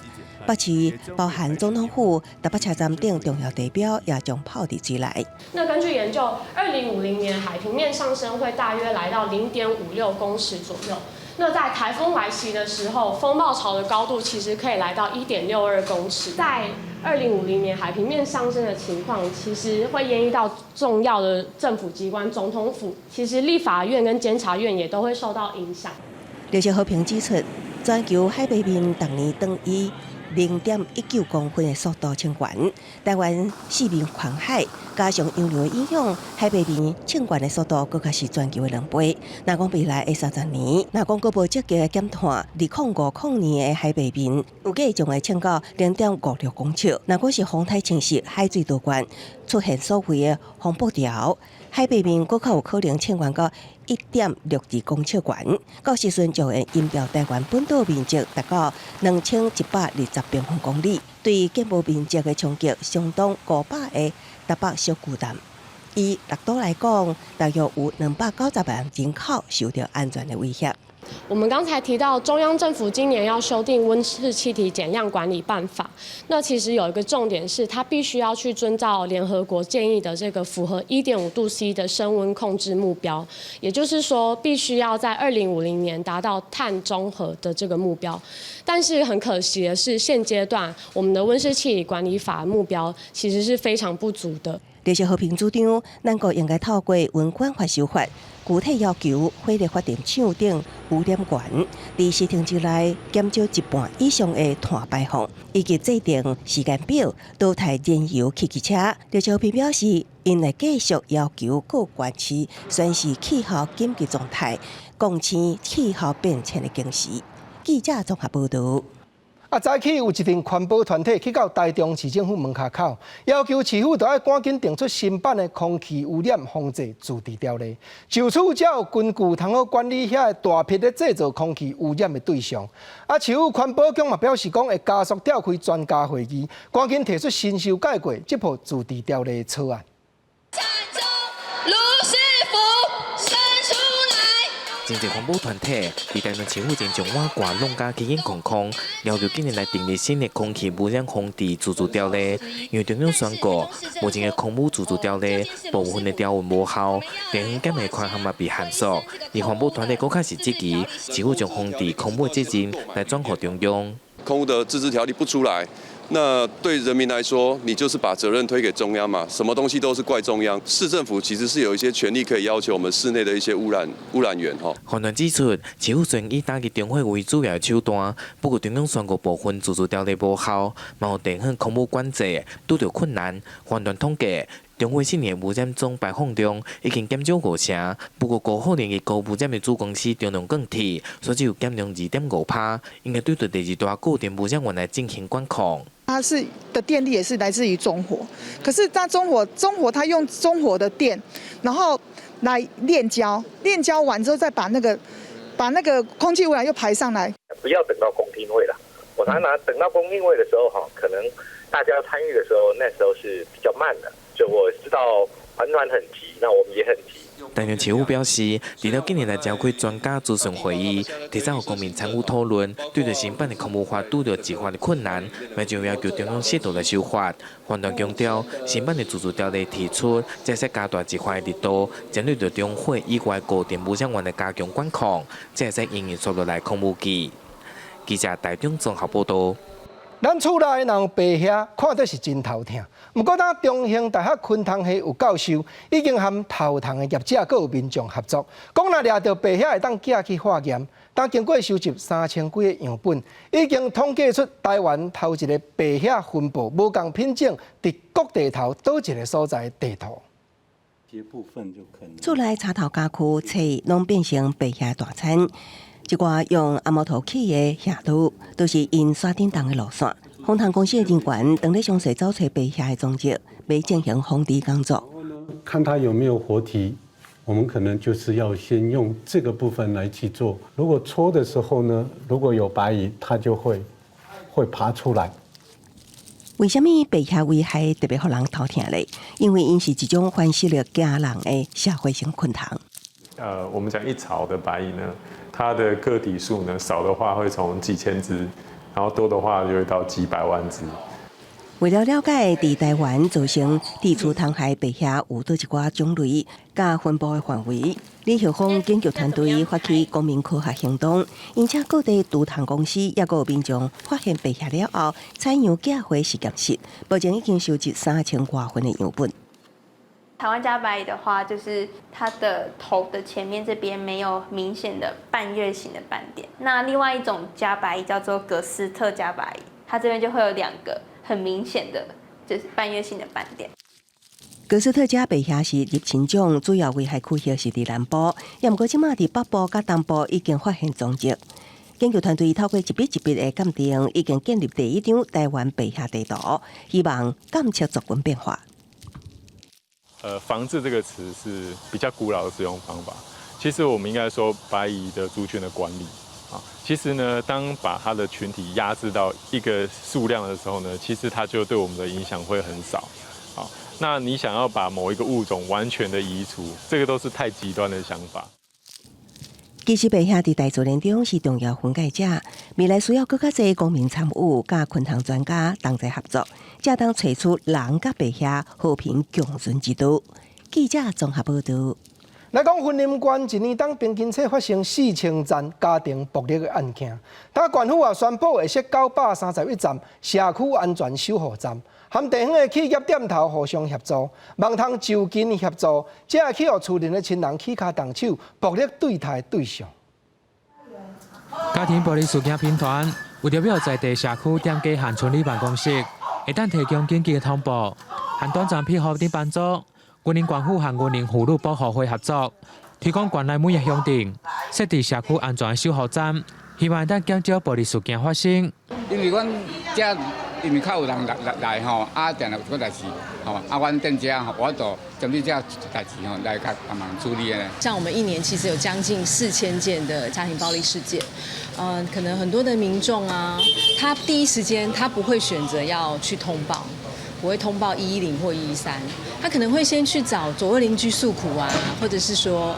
北市包含總統府、台北車站等重要地標也將泡佇水內。那根據研究，2050年海平面上升會大約來到0.56公尺左右。那在颱風來襲的時候，風暴潮的高度其實可以來到1.62公尺。在2050年海平面上升的情況，其實會淹淹到重要的政府機關總統府，其實立法院跟監察院也都會受到影響。綠色和平指出，全球海平面逐年當以0.19公分的速度升懸，台灣四面環海，加上洋流的影響，海平面升懸的速度閣較是全球的2倍。若講未來的30年，若講閣無積極的減碳，2050年的海平面預計將會升到0.56公尺。若講是風台侵襲，海水倒灌，出現所謂的風暴潮，海平面閣較有可能升懸到1.62公尺懸，到時陣就會淹掉台灣本島面積達到2120平方公里，對建築面積的衝擊相當500個台北小巨蛋。以綠島來講，大約有290萬人口受到安全的威脅。我們剛才提到，中央政府今年要修訂溫室氣體減量管理辦法。那其實有一個重點是，它必須要去遵照聯合國建議的這個符合1.5度 C 的升溫控制目標，也就是說，必須要在2050年達到碳中和的這個目標。但是很可惜的是，現階段我們的溫室氣體管理法目標其實是非常不足的。綠色和平主張，咱國應該透過溫管法修法，具體要求火力發電廠等污染源，佇十天之內減少一半以上的碳排放，以及制定時間表，淘汰燃油汽機車。綠色和平表示，𪜶會繼續要求各縣市宣示氣候緊急狀態，共簽氣候變遷的共識。記者綜合報導。啊，早起有一陣環保團體去到台中市政府門跤口，要求市府著愛趕緊定出新版的空氣污染防治自治條例，就此才有根據通好管理遐大批咧製造空氣污染的對象。啊，市府環保局嘛表示講會加速召開專家會議，趕緊提出新修改過這部自治條例草案。盧市府伸出來。真濟環保團體佇台中市府前將碗掛弄甲起起空空，要求緊急來訂立新的空氣污染防治自治條例。因為中央宣告，目前的空污自治條例部分的條文無效，地方減的權限嘛被限縮。而環保團體閣較是質疑，市府將防治空污的責任來轉予中央。空污的自治條例不出來，那對人民來說，你就是把責任推給中央嘛？什麼東西都是怪中央。市政府其實是有一些權力可以要求我們市內的一些污染源哈。環團指出，市府雖然以打擊中火為主要手段，不過中央宣告部分自治條例無效，嘛有地方空污管制拄著困難。環團統計，中火四年污染總排放量已經減少五成，不過高耗能的高污染的子公司中龍鋼鐵，煞只有減量2.5%，應該對著第二大固定污染源來進行管控。它是的電力也是來自於中火，可是它中火它用中火的電，然後來煉焦，煉焦完之後再把那個空氣污染又排上來。不要等到公聽會了，我常常等到公聽會的時候，哈，可能大家參與的時候，那時候是比較慢的。就我知道環團很急，那我們也很急。台中市府表示，除了近年來召開專家諮詢會議，提早予公民參與討論，對著新版的空污法拄著執法的困難，嘛就要求中央適度來修法。環團強調，新版的自治條例提出，才會使加大執法的力度，針對著中火以外固定污染源來加強管控，才會使因應續落來空污季。記者台中綜合報導。咱厝內若有白蟻，看得是真頭疼。毋過，當中興大學昆蟲系有教授已經和頭蟲的業者閣有民眾合作，講若掠著白蟻會當寄去化驗。當經過收集3000幾个樣本，已經統計出台灣頭一个白蟻分布無仝品種佇各地頭佗一个所在的地圖。厝內柴頭家具冊攏變成白蟻大餐。一寡用紅毛塗起的蟻道，都是𪜶徙振動的路線。防蟲公司的人員當咧詳細找揣白蟻的蹤跡，欲進行防治工作。看它有沒有活體，我們可能就是要先用這個部分來去做。如果戳的時候呢，如果有白蟻，它就會爬出來。為啥物白蟻危害特別予人頭疼咧？因為𪜶是一種繁殖力驚人的社會性昆蟲。我們講一巢的白蟻呢，它的個體數呢，少的話會從幾千隻，然後多的話就會到幾百萬隻。為了了解佇台灣造成地厝蟲害白蟻有佗一寡種類佮分布的範圍，李曉峰研究團隊發起公民科學行動，𪜶請各地除蟲公司抑閣有民眾發現白蟻了後，採樣寄回實驗室，目前已經收集3000外份的樣本。台灣家白蟻的話，就是它的頭的前面這邊沒有明顯的半月形的斑點。那另外一種家白蟻叫做格斯特家白蟻，它這邊就會有兩個很明顯的，就是半月形的斑點。格斯特家白蟻是入侵種，主要危害區域是佇南部，也毋過這馬佇北部佮東部已經發現蹤跡。研究團隊透過一筆一筆的鑑定，已經建立第一張台灣白蟻地圖，希望監測族群變化。防治這個詞是比較古老的使用方法。其實我們應該說白蟻的族群的管理啊，其實呢，當把它的群體壓制到一個數量的時候呢，其實它就對我們的影響會很少。啊，那你想要把某一個物種完全的移除，這個都是太極端的想法。其實白蟻佇大自然中是重要分解者，未來需要閣較濟公民參與，佮昆蟲專家同齊合作，才當揣出人佮白蟻和平共存之道。記者綜合報導。來講，雲林縣一年當平均冊發生4000件家庭暴力的案件，但縣府也宣布會設931站社區安全守護站，和地方的企業店頭互相協助，望通就近協助，才會去予厝內的親人起跤動手暴力對待對象。家庭暴力事件頻傳，為著欲在地社區店家和村里辦公室，會當提供緊急的通報，和短暫配合等幫助。雲林縣府和雲林婦女保護會合作，推廣縣內每个鄉鎮設置社區安全守護站，希望會當減少暴力事件發生。因為阮遮因為較有人來來來吼，啊，定定有這個代誌吼，啊，阮店家吼，我就針對這代誌吼來共幫忙處理的。像我們一年其實有將近4000件的家庭暴力事件，可能很多的民眾啊，他第一時間他不會選擇要去通報。不會通報110或113，他可能會先去找左右鄰居訴苦啊，或者是說，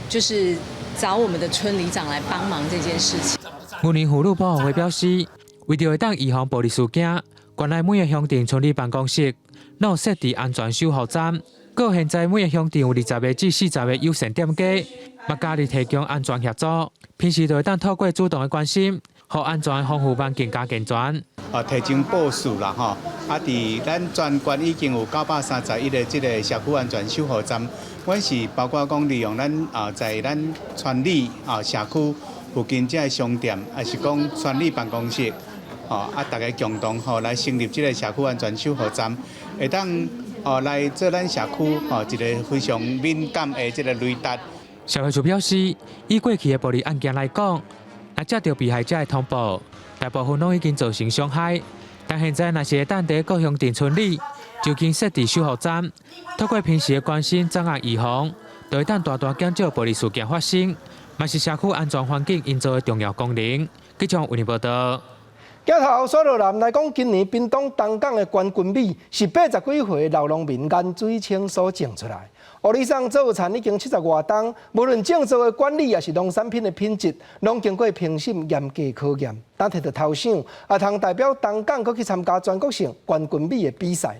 就是找我們的村里長來幫忙這件事情。雲林婦女保護會表示，為著會當預防暴力事件，縣內每个鄉鎮村里辦公室攏有設置安全守護站，閣現在每个鄉鎮有20個至40個友善店家，嘛加入提供安全協助，平時就會當透過主動的關心，予安全的防護網更加健全。啊，提前部署啦，吼！啊，佇咱全縣已經有931個這个社區安全守護站，阮是包括講利用咱啊，在咱村里啊社區附近這个商店，抑是講村里辦公室，吼啊，大家共同吼來成立這个社區安全守護站，會當哦來做咱社區吼一个非常敏感的這个雷達。社會處表示，以過去的暴力案件來講，若接著被害者的通報，大部分攏已經造成傷害。但現在若是會當佇各鄉鎮村里就近設置守護站，透過平時的關心、早晚預防，就會當大大減少暴力事件發生，嘛是社區安全環境營造的重要功能。記者為您報道。鏡頭煞落來講，今年屏東東港的冠軍米是80幾歲老農民顏水清所種出來。芋里送做田已經70外冬，無論種植的管理，抑是農產品的品質，攏經過評審嚴格考驗。當摕著頭賞，也通代表東港閣去參加全國性冠軍米的比賽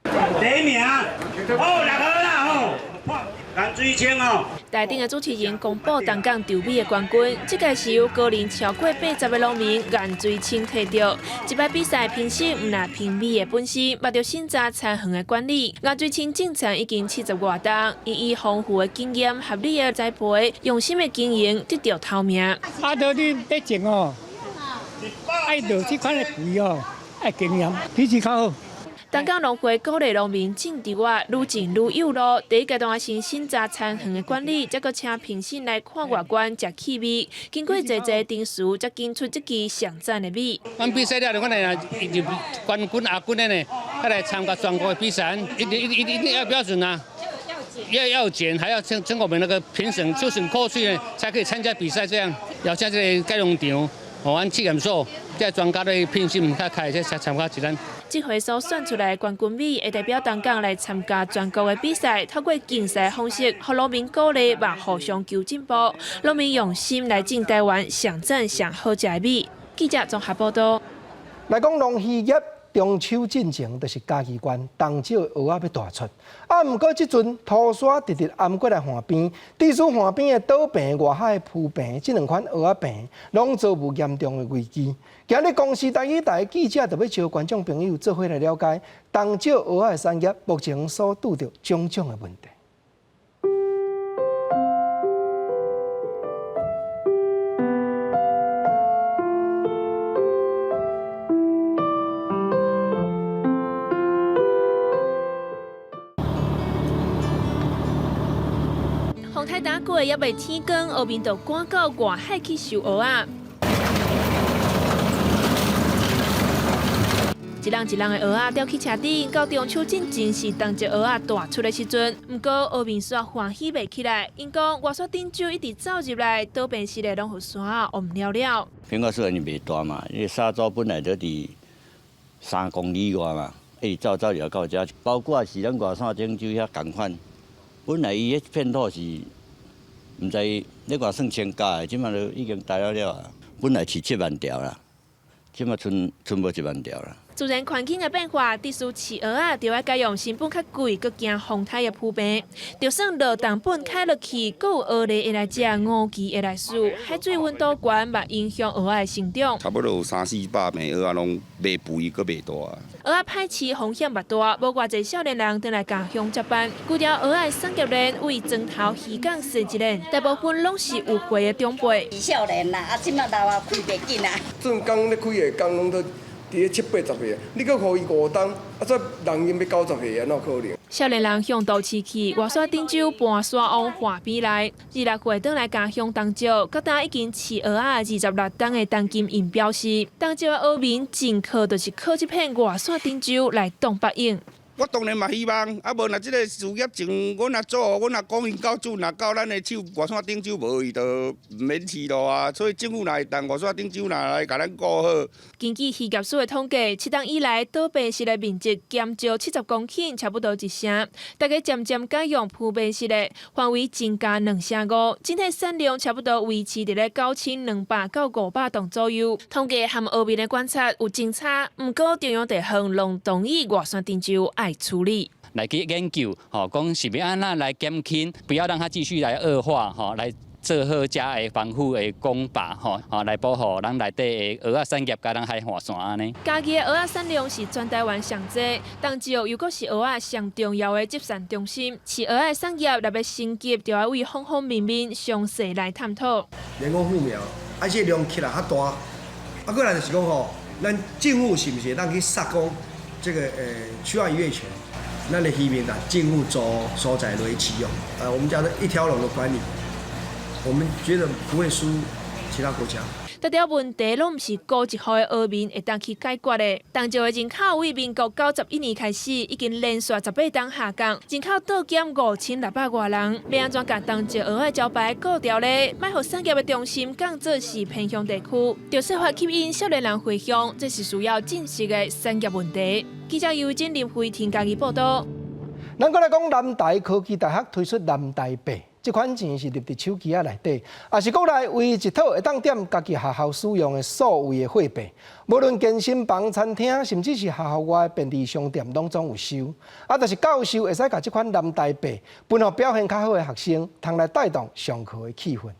囉。第一名，好，六號啦吼，顏水清哦。台頂的主持人公布東港稻米的冠軍，這屆是由高齡超過80的農民顏水清提著。這擺比賽評審毋但評米的本身，嘛著審查田園的管理。顏水清種田已經70外冬，伊以豐富的經驗、合理的栽培、用心的經營，得著頭名。啊，著你欲種哦，愛著這款的肥哦，愛經驗，品質較好。東港農會鼓勵農民種稻仔，愈種愈有路。第一階段先審查田園的管理，才閣請評審來看外觀、食氣味。經過濟濟程序，才揀出這支上讚的米。阮比賽了，阮來入冠軍、亞軍的呢，再來參加全國的比賽，一定、一定、一定要標準啊！要檢，還要經過我們那個評審，就是過去呢，才可以參加比賽。這樣，要像這个改農場，哦，阮試驗所，這專家咧評審，才開始參加一咱。這回所選出來的冠軍米，會代表東港來參加全國的比賽，透過競賽方式，予農民鼓勵，嘛互相求進步。農民用心來種台灣上讚上好食的米。記者綜合報導。來講農漁業中秋進前，就是嘉義縣東石蚵仔欲大出。啊，毋過這陣塗沙直直淹過來岸邊，致使岸邊的島坪、外海的浮坪，這兩款蚵仔坪，攏遭遇嚴重的危機。今日公視台語台記者就欲招觀眾朋友做伙來了解東石蚵仔的產業目前所拄著種種的問題。風颱打過，猶未天光，漁民就趕到外海去收蚵仔。一籠一籠的蚵仔吊去車頂，到中秋進前是東石蚵仔大出的時陣。毋過漁民煞歡喜袂起來，𪜶講外沙頂洲一直走入來，島邊時咧攏予沙淹了了。蘋果樹伊袂大嘛，伊沙洲本來就佇3公里外嘛，一直走走入到遮，包括是咱外山頂洲遐仝款，本來伊彼片土是毋知咧外算千甲的，這馬都已經大了了啊。本來飼7萬條啦，這馬賰賰無1萬條啦。自然環境的變化，致使飼蚵仔，著愛改用成本較貴、閣驚風颱的浮病。就算落重本開落去，閣有蚵蠣會來食，烏鰭會來蠄，海水溫度懸嘛影響蚵仔的成長。差不多有三四百名蚵仔攏袂肥，閣袂大。蚵仔歹飼風險嘛大，無偌濟少年人轉來家鄉接班。規條蚵仔產業鏈為莊頭漁港設一鏈，大部分攏是有歲的長輩。少年啦，啊，這馬老啊，開袂緊啊。陣工咧開的工攏都佇咧七八十歲，你閣予伊5冬，啊，這人已經欲90歲啊，哪有可能？少年人向都市去，外山頂洲搬沙往岸邊來，26歲轉來家鄉東石，到今已經飼蚵仔26冬的陳金英表示，東石的蚵民真靠就是靠這片外山頂洲來擋北湧。我當然嘛希望，啊無若這个事業前，阮若做，阮若講因到主，若到咱的手外山頂洲無伊就毋免飼咯啊。所以政府若會當外山頂洲若來共咱顧好。根據漁業署的統計，7冬以來，倒閉式的面積減少70公頃，差不多一成。大家漸漸改用浮筊式的，範圍增加2成5，整體產量差不多維持佇咧9200到500噸左右。統計和蚵民的觀察有真差，毋過中央地方攏同意外山頂洲愛處理。來去研究，吼，講是欲按怎來減輕，不要讓它繼續來惡化，吼，來做好遮的防護的工法，吼，吼，來保護咱內底的蚵仔產業，佮咱海岸線按呢。嘉義的蚵仔產量是全台灣上濟，東石又閣是蚵仔上重要的集散中心。飼蚵仔產業若欲升級，就愛為方方面面詳細來探討。人工護苗，啊，這量起來較大，啊，過來就是講吼，咱政府是毋是會當去殺講這個區外漁業權，咱的漁民啊，政府租所在來飼養，我們叫做一條龍的管理，我們覺得不會輸其他國家。這條問題攏毋是孤一戶的蚵民會當去解決的。東石的人口為民國91年開始，已經連續18冬下降，人口倒減5600外人。欲按怎共東石蚵仔招牌顧牢咧？莫予產業的中心降做是偏鄉地區，著設法吸引少年人回鄉，這是需要正視的產業問題。記者尤真林慧婷嘉義報導。咱閣來講，南台科技大學推出南台幣。這款錢是入佇手機仔內底，也是國內唯一一套會當踮家己學校使用的數位的貨幣。無論健身房、餐廳，甚至是學校外的便利商店，攏總有收。啊，但是教授會使共這款南台幣分予表現較好的學生，通來帶動上課的氣氛。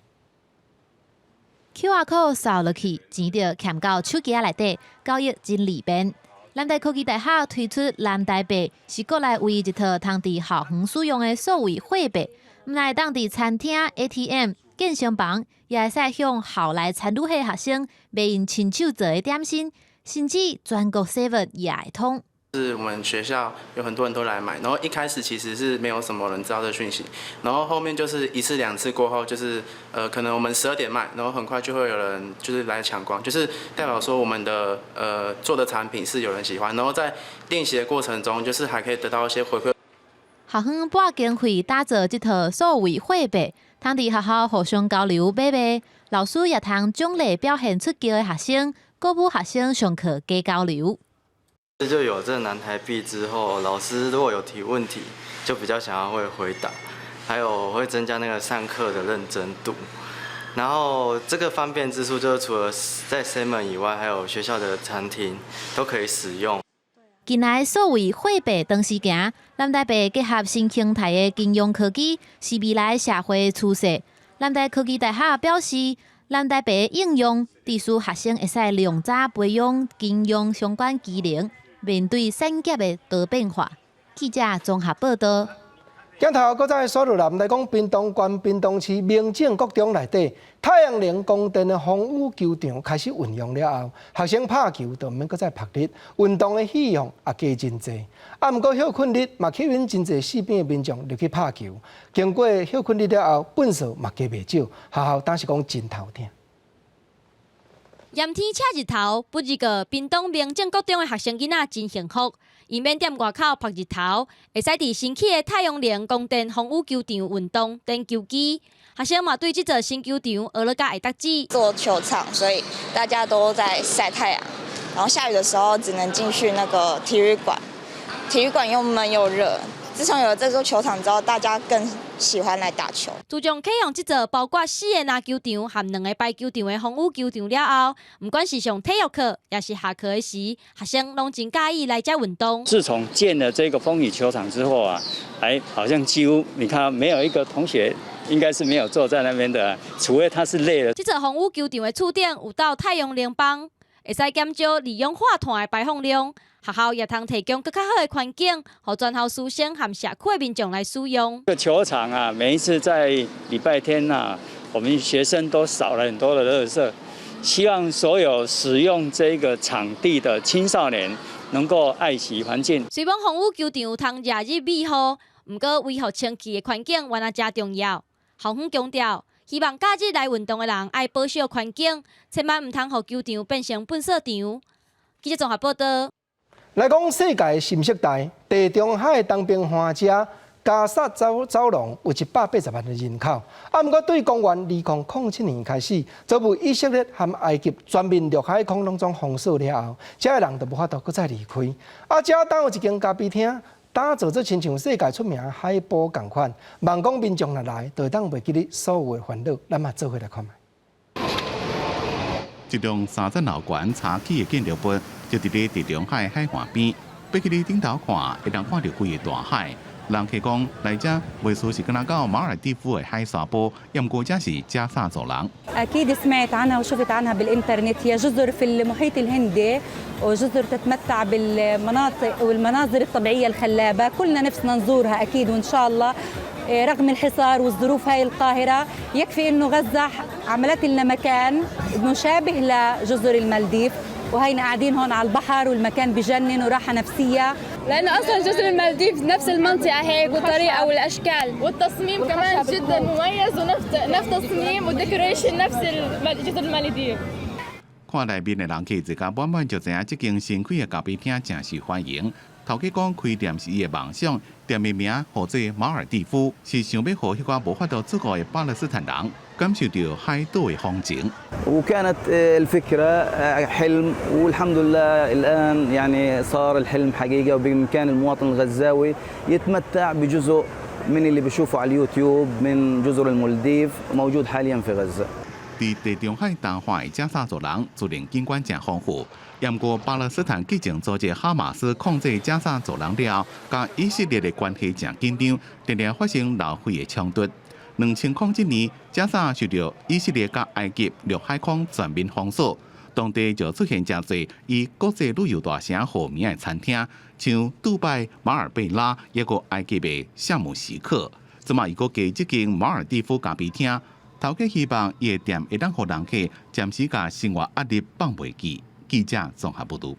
QR code 掃落去，錢就嵌到手機仔內底，交易真利便。南台科技大學推出南台幣，是國內唯一一套通佇校園使用的數位貨幣。毋但會當佇餐廳、ATM、健身房，也會使向校內參與的學生買𪜶親手做的點心，甚至全國 seven 也會通。是我們學校有很多人都來買，然後一開始其實是沒有什麼人知道這訊息，然後後面就是一次兩次過後，就是可能我們12點賣，然後很快就會有人就是來搶光，就是代表說我們的做的產品是有人喜歡，然後在練習的過程中，就是還可以得到一些回饋。學院撥經費打造這套數位貨幣，通佇學校互相交流買賣，老師也通獎勵表現出傑的學生，鼓舞學生上課加交流。就有這南台幣之後，老師如果有提問題，就比較想要會回答，還有會增加那個上課的認真度。然後這個方便之處就是除了在 Seven 以外，還有學校的餐廳都可以使用。近來數位貨幣當時行，南台幣結合新形態的金融科技，是未來社會趨勢。南台科技大學表示，南台幣應用，致使學生會使量早培養金融相關技能，面對產業的多變化。記者綜合報道。鏡頭閣再煞落來，來講屏東縣屏東市明正國中內底太陽能光電的風雨球場開始運用了後，學生拍球就毋免閣再曝日，運動的費用也低真濟。啊，毋過歇睏日嘛吸引真濟四邊的民眾入去拍球。經過歇睏日了後，糞掃嘛加袂少，學校當時講真頭疼。炎天赤日頭，不二個屏東明正國中的學生囡仔真幸福，𪜶免踮外口曝日頭，會使佇新起的太陽能光電風雨球場運動、練球技。學生嘛對這座新球場學了甲會得志。做球場，所以大家都在曬太陽，然後下雨的時候只能進去那個體育館，體育館又悶又熱。自從有了這座球場之後，大家更喜歡來打球。自從啟用這座包括四个籃球場和兩个排球場的風雨球場了後，毋管是上體育課，抑是下課的時，學生攏真佮意來遮運動。自從建了這個風雨球場之後啊，哎，好像幾乎你看沒有一個同學應該是沒有坐在那邊的，除非他是累了。這座風雨球場的厝頂有鬥太陽能板，會使減少二氧化碳的排放量。學校也通提供閣較好的環境，予全校師生和社區的民眾來使用。這個球場啊，每一次在禮拜天啊，我們學生都掃了很多的垃圾。希望所有使用這個場地的青少年能夠愛惜環境。雖罔風雨球場有通遮日美雨，毋過維護清氣的環境，原來誠重要。校方強調，希望假日來運動的人愛保守環境，千萬毋通予球場變成糞掃場。記者綜合報道。來講世界新時代，地中海東邊岸遮加薩走廊有180萬的人口，啊，毋過對公元2007年開始，遭遇以色列和埃及全面陸海空攏總封鎖了後，遮的人就無法度閣再離開。啊，遮當有一間咖啡廳，打造做親像世界出名海報仝款，望講民眾若來，就會當袂記得所有的煩惱。咱嘛做伙來看覓。這棟30樓懸柴起的建築物，就佇咧地中海海岸邊，爬去咧頂頭看，會當看著規个大海。人客講來遮袂輸是敢若到馬爾地夫的海沙埔，毋過遮是加薩走廊。 أكيد سمعت عنها وشفت عنها بالإنترنت، هي جزر في المحيط الهندي وجزر تتمتع بالمناطق والمناظر الطبيعية الخلابة. كلنا نفسنا نزورها أكيد، وإن شاء الله رغم الحصار والظروف هاي القاهرة، يكفي إنه غزة عملت لنا مكان مشابه لجزر المالديف، وهينا قاعدين هون على البحر والمكان بجنن وراحة نفسية. لانه اصلا جزر المالديف نفس المنطقه هيك والطريقه والاشكال والتصميم كمان جدا مميز ونفس نفس تصميم وال decoration نفس جزر المالديف. 看內面的人客坐甲滿滿，就知影這間新開的咖啡廳誠受歡迎。頭家講開店是伊的夢想，店的名號做馬爾地夫，是想欲予彼寡無法度出國的巴勒斯坦人感受著海島的風情。 وكانت الفكرة حلم، والحمد لله الآن يعني صار الحلم حقيقة، وبإمكان المواطن الغزاوي يتمتع بجزء من اللي بيشوفه على اليوتيوب من جزر المالديف موجود حاليا في غزة. 佇地中海東岸的加薩走廊自然景觀誠豐富，毋過巴勒斯坦激進組織哈馬斯控制加薩走廊了後，佮以色列的關係誠緊張，定定發生流血的衝突。2007年，加薩受著以色列佮埃及陸海空全面封鎖，當地就出現誠濟以國際旅遊大城號名的餐廳，像杜拜馬爾貝拉，抑閣埃及的夏姆西克，這馬伊閣加這間馬爾地夫咖啡廳。頭家希望伊的店會當予人客暫時共生活壓力放袂記。記者綜合報導。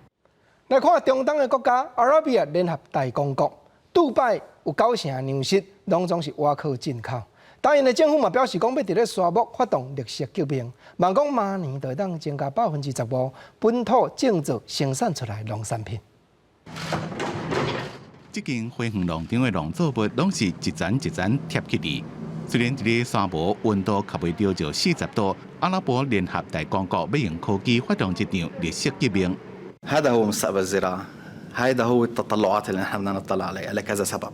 來看中東的國家阿拉伯聯合大公國，杜拜有九成糧食攏總是倚靠進口。當𪜶的政府嘛表示講，欲佇咧沙漠發動綠色革命，望講明年就會當增加15%本土製造生產出來農產品。這間花園農場的農作物攏是一層一層疊起來。雖然佇咧沙漠溫度較袂著就40度，阿拉伯聯合大公國欲用科技發動這場綠色革命。 هذا هو مستقبل الزراعة، هذا هو التطلعات اللي نحن بدنا نطلع عليها لكذا سبب.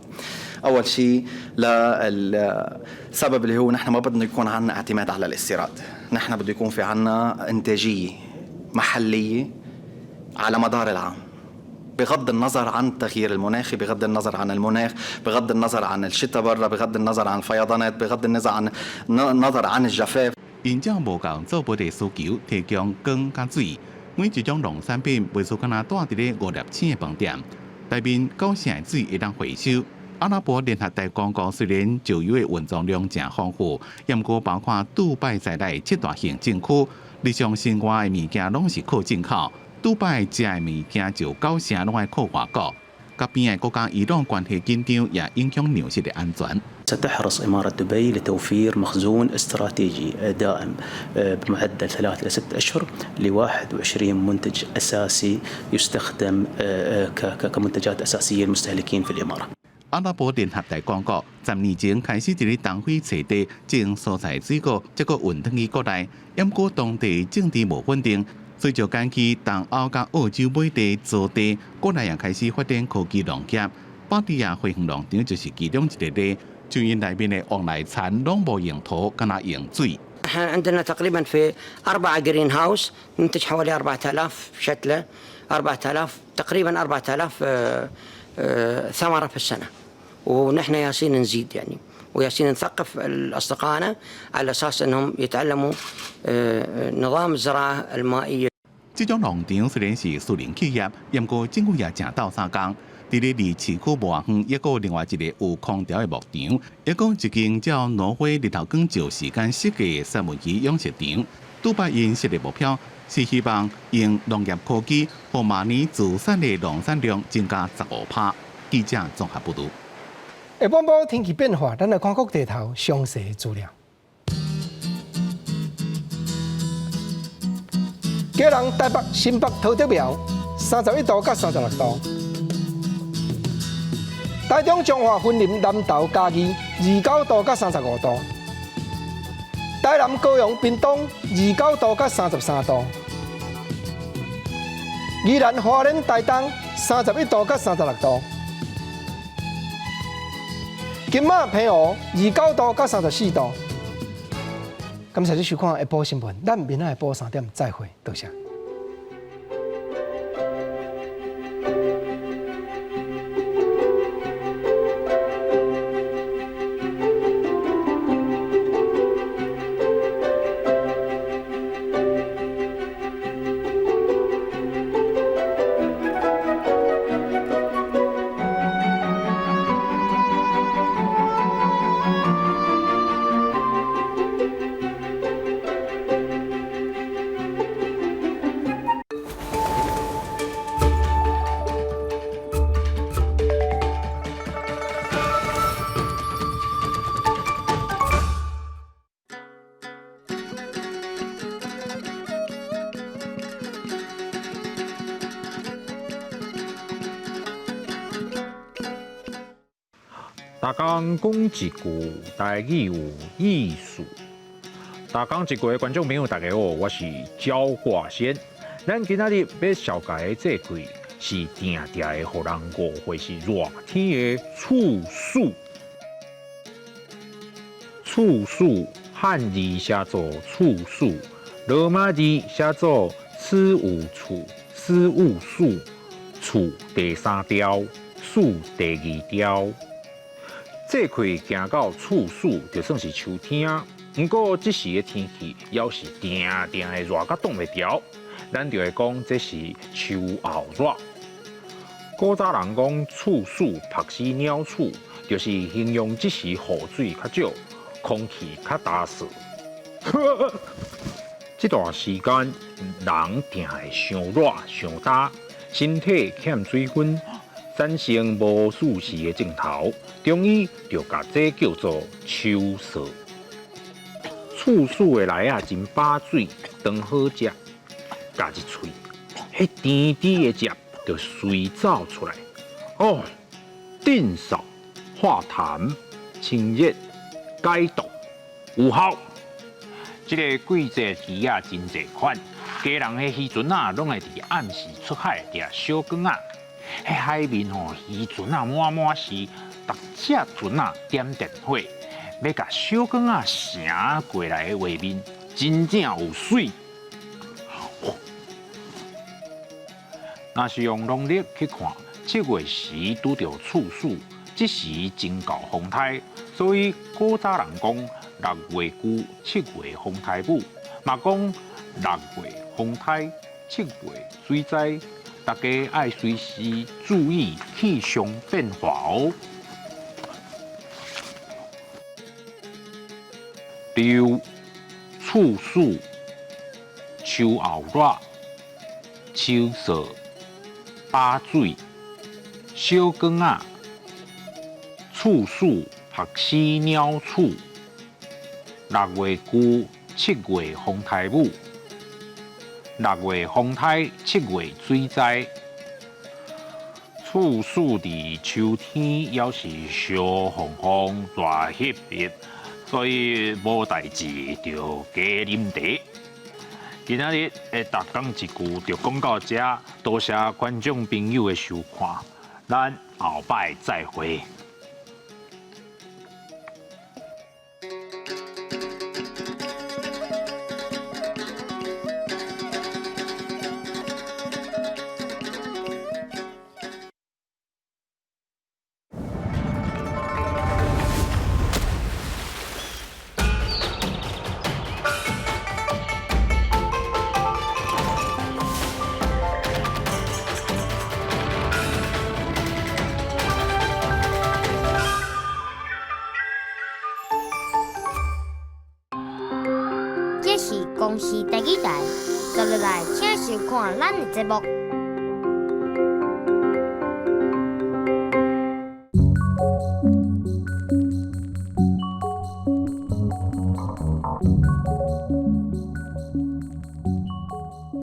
أول شيء للسبب اللي هو نحن ما بدنا يكون عندنا اعتماد على الاستيراد، نحن بده يكون في عندنا إنتاجية محلية على مدار العام، بغض النظر عن التغيير المناخي، بغض النظر عن المناخ، بغض النظر عن الشتاء برا، بغض النظر عن الفيضانات، بغض النظر عن الجفاف. 𪜶照無仝作物的需求提供光佮水，每一種農產品袂輸干焦蹛佇咧五粒星的飯店，內面九成的水會當回收。阿拉伯聯合大公國雖然石油的蘊藏量誠豐富，毋過包括杜拜在內七大行政區，日常生活的物件攏是靠進口。杜拜食的物件就九成攏愛靠外國，佮邊仔國家伊朗關係緊張，也影響糧食的安全。 ستحرص إمارة دبي لتوفير مخزون استراتيجي دائم بمعدل 3 إلى 6 أشهر ل 21 منتج أساسي يستخدم كمنتجات أساسية للمستهلكين في الإمارة. 阿拉伯聯合大公國10年前開始佇咧東非揣地種蔬菜水果，才閣運轉去國內。毋過當地政治無穩定，隨著趕去東歐佮澳洲買地租地，國內也開始發展科技農業。巴蒂亞花園農場就是其中一個例。像𪜶內面的黃內田攏無用土，干焦用水。 احنا عندنا تقريبا في أربعة green house ننتج حوالي 4000 شتلة، 4000، تقريبا 4000 ثمرة في السنة، ونحن ياسين نزيد يعني، وياسين نثقف أصدقائنا على أساس أنهم يتعلموا نظام الزراعة المائية. 這種農場雖然是私人企業，毋過政府也誠鬥相共。佇咧離市區無偌遠，抑閣有另外一个有空調的牧場，抑閣一間照挪威日頭光照時間設計的三文魚養殖場。杜拜𪜶設的目標是希望用農業科技，予每年自產的農產量增加15%。記者綜合報導。下半晡天氣變化，咱來看各地頭詳細的資料。基隆、台北、新北、桃竹苗，31度到36度。台中、彰化、雲林、南投、嘉義，29度到35度。台南、高雄、屏東，29度到33度。宜蘭、花蓮、台東，31度到36度。金馬、澎湖，29度到34度。感謝你收看下晡新聞，咱明仔下晡3點再會，多謝。逐工講一句台語有意思。逐工一句的觀眾朋友，大家好，我是焦華先。咱今仔日欲紹介的這句是定定會予人誤會是熱天的處暑。處暑漢字寫做處暑，羅馬字寫做此有處，此有暑，處第三調，暑第二調。這氣行到處暑就算是秋天啊，毋過這時的天氣猶是定定會熱甲擋袂牢，咱就會講這是秋後熱。古早人講處暑曝死鳥鼠，就是形容這時雨水較少，空氣較焦燥。這段時間人定會傷熱傷焦，身體欠水分，產生無舒適的症頭，中醫就共這叫做秋燥。處暑的梨仔真飽水，當好食，咬一喙，彼甜甜的汁就隨走出來。哦，鎮嗽、化痰、清熱、解毒，有效。這个季節魚仔真濟款，家人的漁船仔攏會佇暗時出海掠小卷仔。彼海面吼，漁船仔滿滿是，逐隻船仔點電火，欲共小卷仔成過來的畫面，真正有媠。若是用農曆去看，7月時拄著處暑，這時真夠風颱，所以古早人講6月龜，7月風颱母，嘛講6月風颱，7月水災。大家愛隨時注意氣象變化哦。六、處暑、秋後熱、秋燥、飽水、小卷仔、處暑曝死鳥鼠、6月龜，7月風颱母。6月風颱，7月水災。處暑佇秋天，猶是燒烘烘、熱翕翕，所以無代誌就加啉茶。今仔日的逐工一句就講到這，多謝觀眾朋友的收看，咱後擺再會。請收看咱的節目。